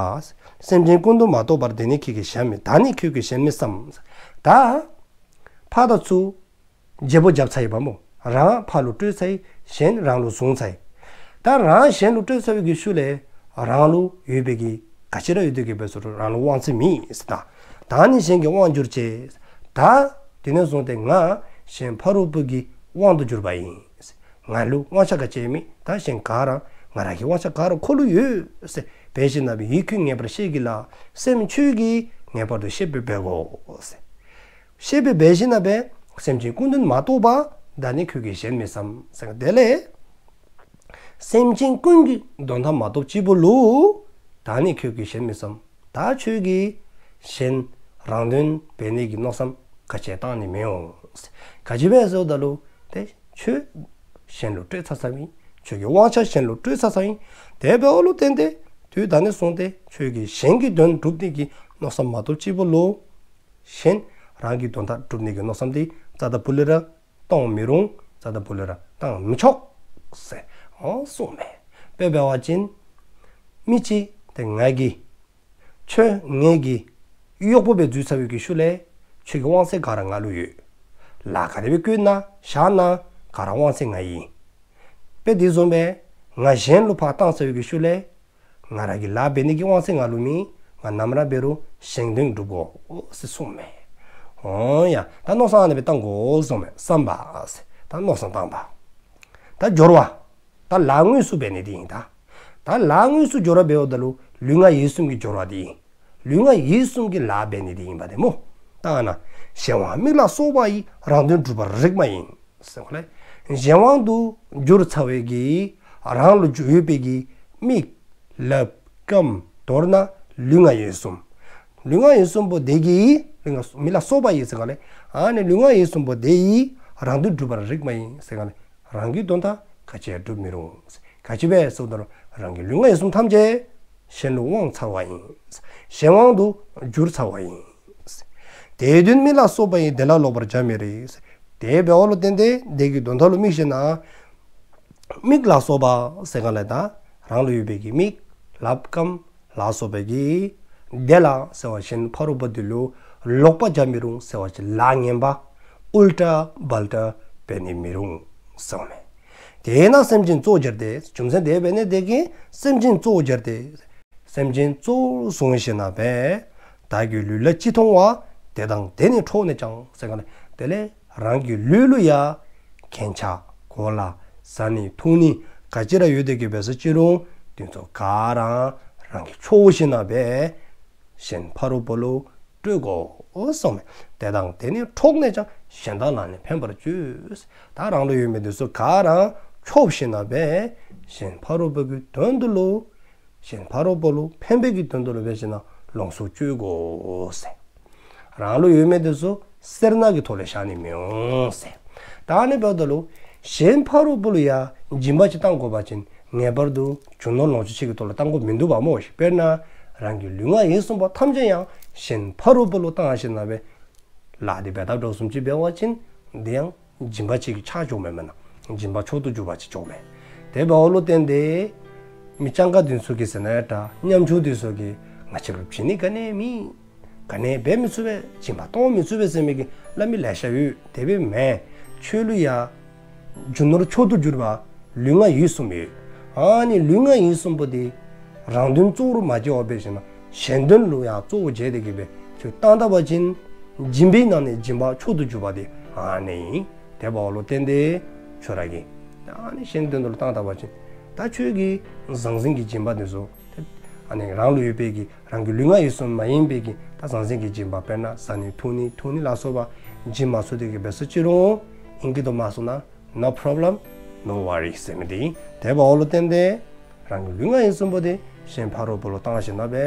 སེམས་ཅན་ཀུན་ཏུ་མ་གཏོགས་པར། བདག་ནི་ཁྱོད་ཀྱིས་གཞན་མི་བསམ། ད་ཕར་དང་ཚུར་བརྗེ་པོ་བརྒྱབ་ཚར་ཡི་པ་སྨོ། རང་ཕར་ལུ་སྤྲོད་ཚར་ཡི། གཞན་རང་ལུ་བཟུང་ཚར་ཡི། ད་རང་གཞན་ལུ་སྤྲོད་ཚར་བའི་གི་ཤུལ་ལས་རང་ལུ་ཡོད་པའི་གི་ག་ཅི་ར་ཡོད་དེ་གི་འབད་སོང་རུང་རང་ལུ་དབང་ཚད་མེད་ཟེར་ད། བདག་ནི་གཞན་གྱི་དབང་གྱུར་ཅིང་། ད་དེ་ནས་བཟུང་སྟེ་ང་གཞན་ཕ་རོལ་པོ་གི་དབང་དུ་གྱུར་པ་ཨིན། ང་ལུ་དབང་ཆ་ག་ཅི་ཡང་མེད། ད་གཞན་ག་ར་ང་ར་གི་དབང་ཆ་ག་ར་ཁོ་ལུ་ཡོད་ཟེར་འབད་ཞིནམ་ལས་ཡིད་ཁྱོད་ངེས་པར་ཤེས་ཀྱིས་ལ། སེམས་ཁྱོད་ཀྱིས་ངེས་པར་དུ་ཤེསཔ་སྦེ་འབད་དགོ་ཟེར། ཤེསཔ་སྦེ་འབད་ཞིནམ་ལས་སེམས་ཅན་ཀུན་ཏུ་མ་གཏོགས་པར། བདག་ནི་ཁྱོད་ཀྱིས་གཞན་མི་བསམ་ཟེར། དེ་ལས་སེམས་ཅན་ཀུན་གྱི་དོན་དག་མ་གཏོགས་གཅིག་པོ་ལུ་བདག་ནི་ཁྱོད་ཀྱིས་གཞན་མི་བསམ། ད་ཁྱོད་ཀྱིས་གཞན་རང་དོན་འབད་ནི་གི་མནོ་བསམ་ག་ཅི་བཏང་ནི་མི་འོང་། ག་ཅི་སྦེ་ཟེརཝ་ད་ལུ་ཏེ་ཁྱོད་གཞན་ལུ་སྤྲོད་ཚར་ཚརཝ་ཨིན། ཁྱོད་ཀྱི་དབང་ཆ་གཞན་ལུ་སྤྲོད་ཚར་ཚརཝ་ཨིན། དེ་འབདཝ་ལུ་བརྟེན་ཏེ་དུས་ད་ནས་བཟུང་སྟེ་ཁྱོད་ཀྱིས་གཞན་གྱི་དོན་སྒྲུབ་ནི་གི་མནོ་བསམ་མ་གཏོགས་གཅིག་པོ་ལུ་གཞན་རང་གི་དོན་དག་སྒྲུབ་ནི་གི་མནོ་བསམ་དེ་རྩ་ད་པུ་ལས་ར་གཏང་མི་རུང་། རྩ་ད་པུ་ལས་ར་ བཏང་མི་ཆོག་ཟེར་ཨོ་གསུངས་མས། དཔེ་འབད་བ་ཅིན་མི་ཅིག་ཏེ་ང་གིས་ཁྱོད་ངེ་གི་གཡོགཔོ་སྦེ་འཛུལ་ཚར་བའི་གི་ཤུལ་ལས་ཁྱོད་ཀྱི་དབང་ཚད་ག་ར་ང་ལུ་ཡོད། ལཱ་ག་དེ་སྦེ་བཀོད་ན་བཞག་ན་ག་ར་དབང་ཚད་ང་ཨིན། དཔེ་དེ་བཟུམ་སྦེ་ང་གཞན་ལུ་ཕར་བཏང་ཚར་བའི་གི་ཤུལ་ལས་ང་ར་གི་ལཱ་འབད་ནི་གི་དབང་ཚད་ང་ལུ་མེད། ང་ནམ་ར་འབད་རུང་གཞན་དོན་སྒྲུབ་དགོ་ཟེར་གསུངས་མས། ཨོ་ཡ་ད་མནོ་བསམ་ཨ་ནི་སྦེ་བཏང་དགོ་གསུངས་མས། བསམ་པ་ཟེར་ད་མནོ་བསམ་བཏང་པ། ད་སྦྱོར་བ། ད་ལཱ་དངོས་སུ་འབད་ནི་དེ་ཨིན་ད། ད་ལཱ་དངོས་སུ་སྦྱོར་བ་འབདཝ་ད་ལུ་ལུས་ངག་ཡིད་གསུམ་གྱི་སྦྱོར་བ་དེ་ཨིན། ལུས་ངག་ཡིད་གསུམ་གྱི་ལཱ་འབད་ནི་དེ་ཨིན་པ་དེ་སྨོ། ད་ཨ་ནཱ་གཞན་དབང་དམིགས་ལ་སོགས་པ་ཡིས། རང་དོན་སྒྲུབ་པར་རིགས་མ་ཡིན། ཟེར་གོ་ལས། གཞན་དབང་དུ་གྱུར་ཚར་བའི་གི་རང་ལུ་ཡོད་པའི་གི་མིག་ལགཔ་རྐངམ་མདོར་ན་ལུས་ངག་ཡིད་གསུམ། ལུས་ངག་ཡིད་གསུམ་པོ་དེ་གིས་ལུས་ངག་དམིགས་ལ་སོགས་པ་ཡིས་ཟེར་གོ་ལས། ཨ་ནི་ལུས་ངག་ཡིད་གསུམ་པོ་དེ་ཡིས་རང་དོན་སྒྲུབ་པར་རིགས་མ་ཡིན་ཟེར་གོ་ལས། རང་གི་དོན་དག་ག་ཅི་ཡང་སྒྲུབ་མི་རུང་། ག་ཅི་སྦེ་ཟེརཝ་ད་རང་གི་ལུས་ངག་ཡིད་གསུམ་ཐམས་ཅད་གཞན་ལུ་དབང་ཚར་བ་ཨིན། གཞན་དབང་དུ་གྱུར་ཚར་བ་ཨིན། དེ་དོན་དམིགས་ལ་སོགས་པ་ཡིས། དེ་ལ་ལོག་པར་བྱ་མི་རིགས། དེ་འབདཝ་ལུ་བརྟེན་ཏེ་དེ་གི་དོན་དག་ལུ་དམིགས་ཞིནམ་ན་དམིགས་ལ་སོགས་པ་ཟེར་ག་ལས་ད་རང་ལུ་ཡོད་པའི་གི་མིག་ལགཔ་རྐངམ་ལ་སོགས་པའི་གི་དེ་ལ་ཟེར་བ་ཅིན་ཕ་རོལ་པོ་དེ་ལུ་ལོག་པ་བྱ་མི་རུང་ཟེར་བ་ཅིན་ལཱ་ངན་པ་ཨུལ་ཊ་བལ་ཊ་འབད་ནི་མི་རུང་ཟེརཝ་མས། དེས་ན་སེམས་ཅན་གཙོ་བོར་བྱས་ཏེ། རྒྱུ་མཚན་དེ་འབད་ནི་དེ་གིས་སེམས་ཅན་གཙོ་བོར་བྱས་ཏེ། སེམས་ཅན་གཙོ་བོར་བཟུང་ཞིནམ་ན་སྦེ་བདག་གི་ལུས་ལ་ཅི་མཐོང་བ། དེ་དང་དེ་ནི་འཕྲོགས་ནས་ཀྱང་ཟེར་ག་ལས། དེ་ལས་རང་གི་ལུས་ལུ་ཡང་རྐྱེན་ཆག་གོ་ལ་བཟའ་ནི་འཐུང་ནི་ག་ཅི་ར་ཡོད་དེ་གི་འབད་སོ་ཅི་རུང་དེ་ཚུ་ག་ར་རང་གིས་འཕྱོག་ཞིནམ་ན་སྦེ་གཞན་ཕ་རོལ་པོ་ལུ་སྤྲོད་དགོ་གསུངས་མས། དེ་དང་དེ་ནི་འཕྲོགས་ནས་ཀྱང་། གཞན་དག་ལ་ནི་ཕན་པར་བྱོས། ད་རང་ལུ་ཡོད་མི་དེ་ཚུ་ག་ར་འཕྱོག་ཞིནམ་ན་སྦེ་གཞན་ཕ་རོལ་པོ་གི་དོན་དུ་ལུ་གཞན་ཕ་རོལ་པོ་ལུ་ཕན་པའི་གི་དོན་དུ་ལུ་འབད་ཞིནམ་ན་ལོངས་སུ་སྤྱོད་དགོ་ཟེར། རང་ལུ་ཡོད་མི་དེ་ཚུ་སེར་སྣ་གི་ཐོག་ལས་བཞག་ནི་མི་འོང་ཟེར། ད་ཨ་ནི་འབདཝ་ད་ལུ་གཞན་ཕ་རོལ་པོ་ལུ་ཡང་སྦྱིན་པ་ཅིག་བཏང་དགོ་པ་ཅིན་ངེས་པར་དུ་རྒྱུ་ནོར་ལོངས་སྤྱོད་ཅིག་གི་ཐོག་ལས་བཏང་དགོཔ་མིན་འདུག་པ་སྨོ་ཤིག། དཔེར་ན་རང་གི་ལུས་ངག་ཡིད་གསུམ་པོ་ཐམས་ཅད་ཡང་གཞན་ཕ་རོལ་པོ་ལུ་བཏང་ཞིནམ་ན་སྦེ་ལཱ་དེ་འབད་དགོཔ་འདྲཝ་བཟུམ་ཅིག་འབད་བ་ཅིན་དེ་ཡང་སྦྱིན་པ་ཅིག་གི་ཆ་འགྱོཝ་མས་མེན་ན། སྦྱིན་པ་མཆོག་ཏུ་གྱུར་པ་ཅིག་འགྱོཝ་མས། དེ་འབདཝ་ལུ་བརྟེན་ཏེ་མི་སྤྱང་ཀ་དེ་ཚུ་གིས་ཟེར་ན་ཡང་འདྲ་ཉམ་ཆུང་དེ་ཚུ་གིས་ང་བཅས་ལུ་བྱིན་ནི་ག་ནི་ཡང་མེད། ག་ནི་ཡང་འབད་མི་ཚུགས་པས། སྦྱིན་པ་གཏང་མི་ཚུགས་པས་ཟེར་མི་གི་སླབ་མི་ལེ་ཤ་ཡོད། དེ་སྦེ་མེན། ཁྱོད་ལུ་ཡང་རྒྱུ་ནོར་མཆོག་ཏུ་གྱུར་པ་ལུས་ངག་ཡིད་གསུམ་ཡོད། ཨ་ནི་ལུས་ངག་ཡིད་གསུམ་པོ་དེ་རང་དོན་གཙོ་བོར་མ་བྱས་པར་འབད་ཞིནམ་ན་གཞན་དོན་ལུ་ཡང་གཙོ་བོར་བྱས་ཏེ་གི་སྦེ་ཁྱོད་བཏང་ད་པ་ཅིན་སྦྱིན་པའི་ནང་ནས་སྦྱིན་པ་མཆོག་ཏུ་གྱུར་པ་དེ་ཨ་ནི་ཨིན། དེ་འབདཝ་ལུ་བརྟེན་ཏེ་ཁྱོད་ར་གིས་ཨ་ནི་གཞན་དོན་དུ་ལུ་བཏང་ད་པ་ཅིན་ད་ཁྱོད་ཀྱི་ཟང་ཟིང་གི་སྦྱིན་པ་དེ་ཚུ་ཨ་ནི་རང་ལུ་ཡོད་པའི་གི་རང་གི་ལུས་ངག་ཡིད་གསུམ་མ་ཡིན་པའི་གི་ད་ཟང་ཟིང་གི་སྦྱིན་པ་དཔེར་ན་བཟའ་ནི་འཐུང་ནི་འཐུང་ནི་ལ་སོགས་པ་བྱིན་མ་ཚུགས་ཏེ་གི་འབད་སོ་ཅི་རུང་ཨིན་གྱི་དོ་མ་སོང་ན་no problem, no worry ཟེར་མི་དེ་ཨིན། དེ་འབདཝ་ལུ་བརྟེན་ཏེ་རང་གི་ལུས་ངག་ཡིད་གསུམ་པོ་དེ་གཞན་ཕ་རོལ་པོ་ལུ་བཏང་ཞིནམ་ན་སྦེ་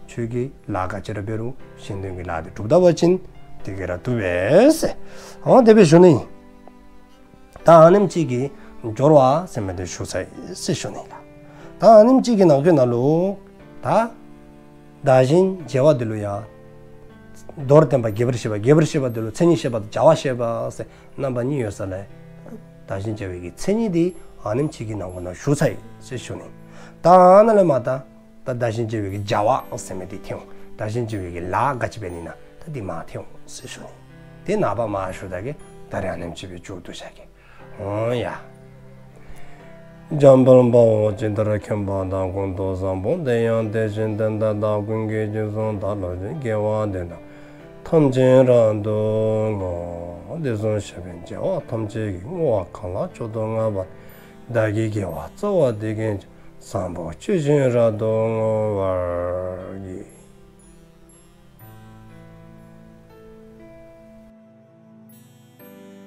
ཁྱོད་ཀྱི་ལཱ་ག་ཅི་ར་འབད་རུང་གཞན་དོན་གྱི་ལཱ་དེ་སྒྲུབ་ད་པ་ཅིན་དེ་གིས་ར་བཏུབ་པས་ཟེར། ཨོ་དེ་སྦེ་ཞུ་ནི། ད་ཨ་ནེམ་ཅིག་གིས་སྦྱོར་བ་ཟེར་མི་དེ་ཞུ་ཚར་ཡི་ཟེར་ཞུ་ནི་ལགས། ད་ཨ་ནེམ་ཅིག་གི་ནང་གི་ནང་ལུ་ད་བདག་གཞན་བརྗེ་བ་དེ་ལུ་ཡང་མདོར་བསྟན་པ་རྒྱས་པར་བཤད་པ། རྒྱས་པར་བཤད་པ་དེ་ལུ་མཚན་ཉིད་བཤད་པ་དང་བྱ་བ་བཤད་པ་ཟེར་རྣམ་པ་གཉིས་ཡོད་ས་ལས་བདག་གཞན་བརྗེ་བའི་གི་མཚན་ཉིད་དེ་ཨ་ནེམ་ཅིག་གི་ནང་གི་ནང་ཞུ་ཚར་ཡི་ཟེར་ཞུ་ནི། ད་ཨ་ནཱ་ལས་མར་ད་ད་བདག་གཞན་བརྗེ་བའི་གི་བྱ་བ་ཟེར་མི་དེ་ཐོན་འོང་། བདག་གཞན་བརྗེ་བའི་གི་ལཱ་ག་ཅི་འབད་ནི་ན་ད་དེ་མར་ཐོན་འོང་ཟེར་ཞུ་ནི། དེ་ནངས་པ་མར་ཞུ་ད་གེ། ད་རེས་ཨ་ནེམ་ཅིག་སྦེ་མཇུག་བསྡུ་བཞག་གེ། འོང་ཡ། འཇམ་དཔལ་དཔའ་བོས་ཇི་ལྟར་མཁྱེན་པ་དང་། ཀུན་ཏུ་བཟང་པོ་དེ་ཡང་དེ་བཞིན་ཏེ། དེ་དག་ཀུན་གྱི་རྗེས་སུ་བདག་སློབ་ཅིང་། དགེ་བ་འདི་དག་ཐམས་ཅད་རབ་ཏུ་བསྔོ། དེ་བཟུམ་གཤེགས་པའི་རྒྱལ་བ་ཐམས་ཅད་ཀྱིས། བསྔོ་བ་གང་ལ་མཆོག་ཏུ་བསྔགས་པ་དེས། བདག་གི་དགེ་བ་རྩ་བ་འདི་ཀུན་ཀྱང་། བཟང་པོ་སྤྱོད་བཞིན་རབ་ཏུ་བསྔོ་བར་བགྱི།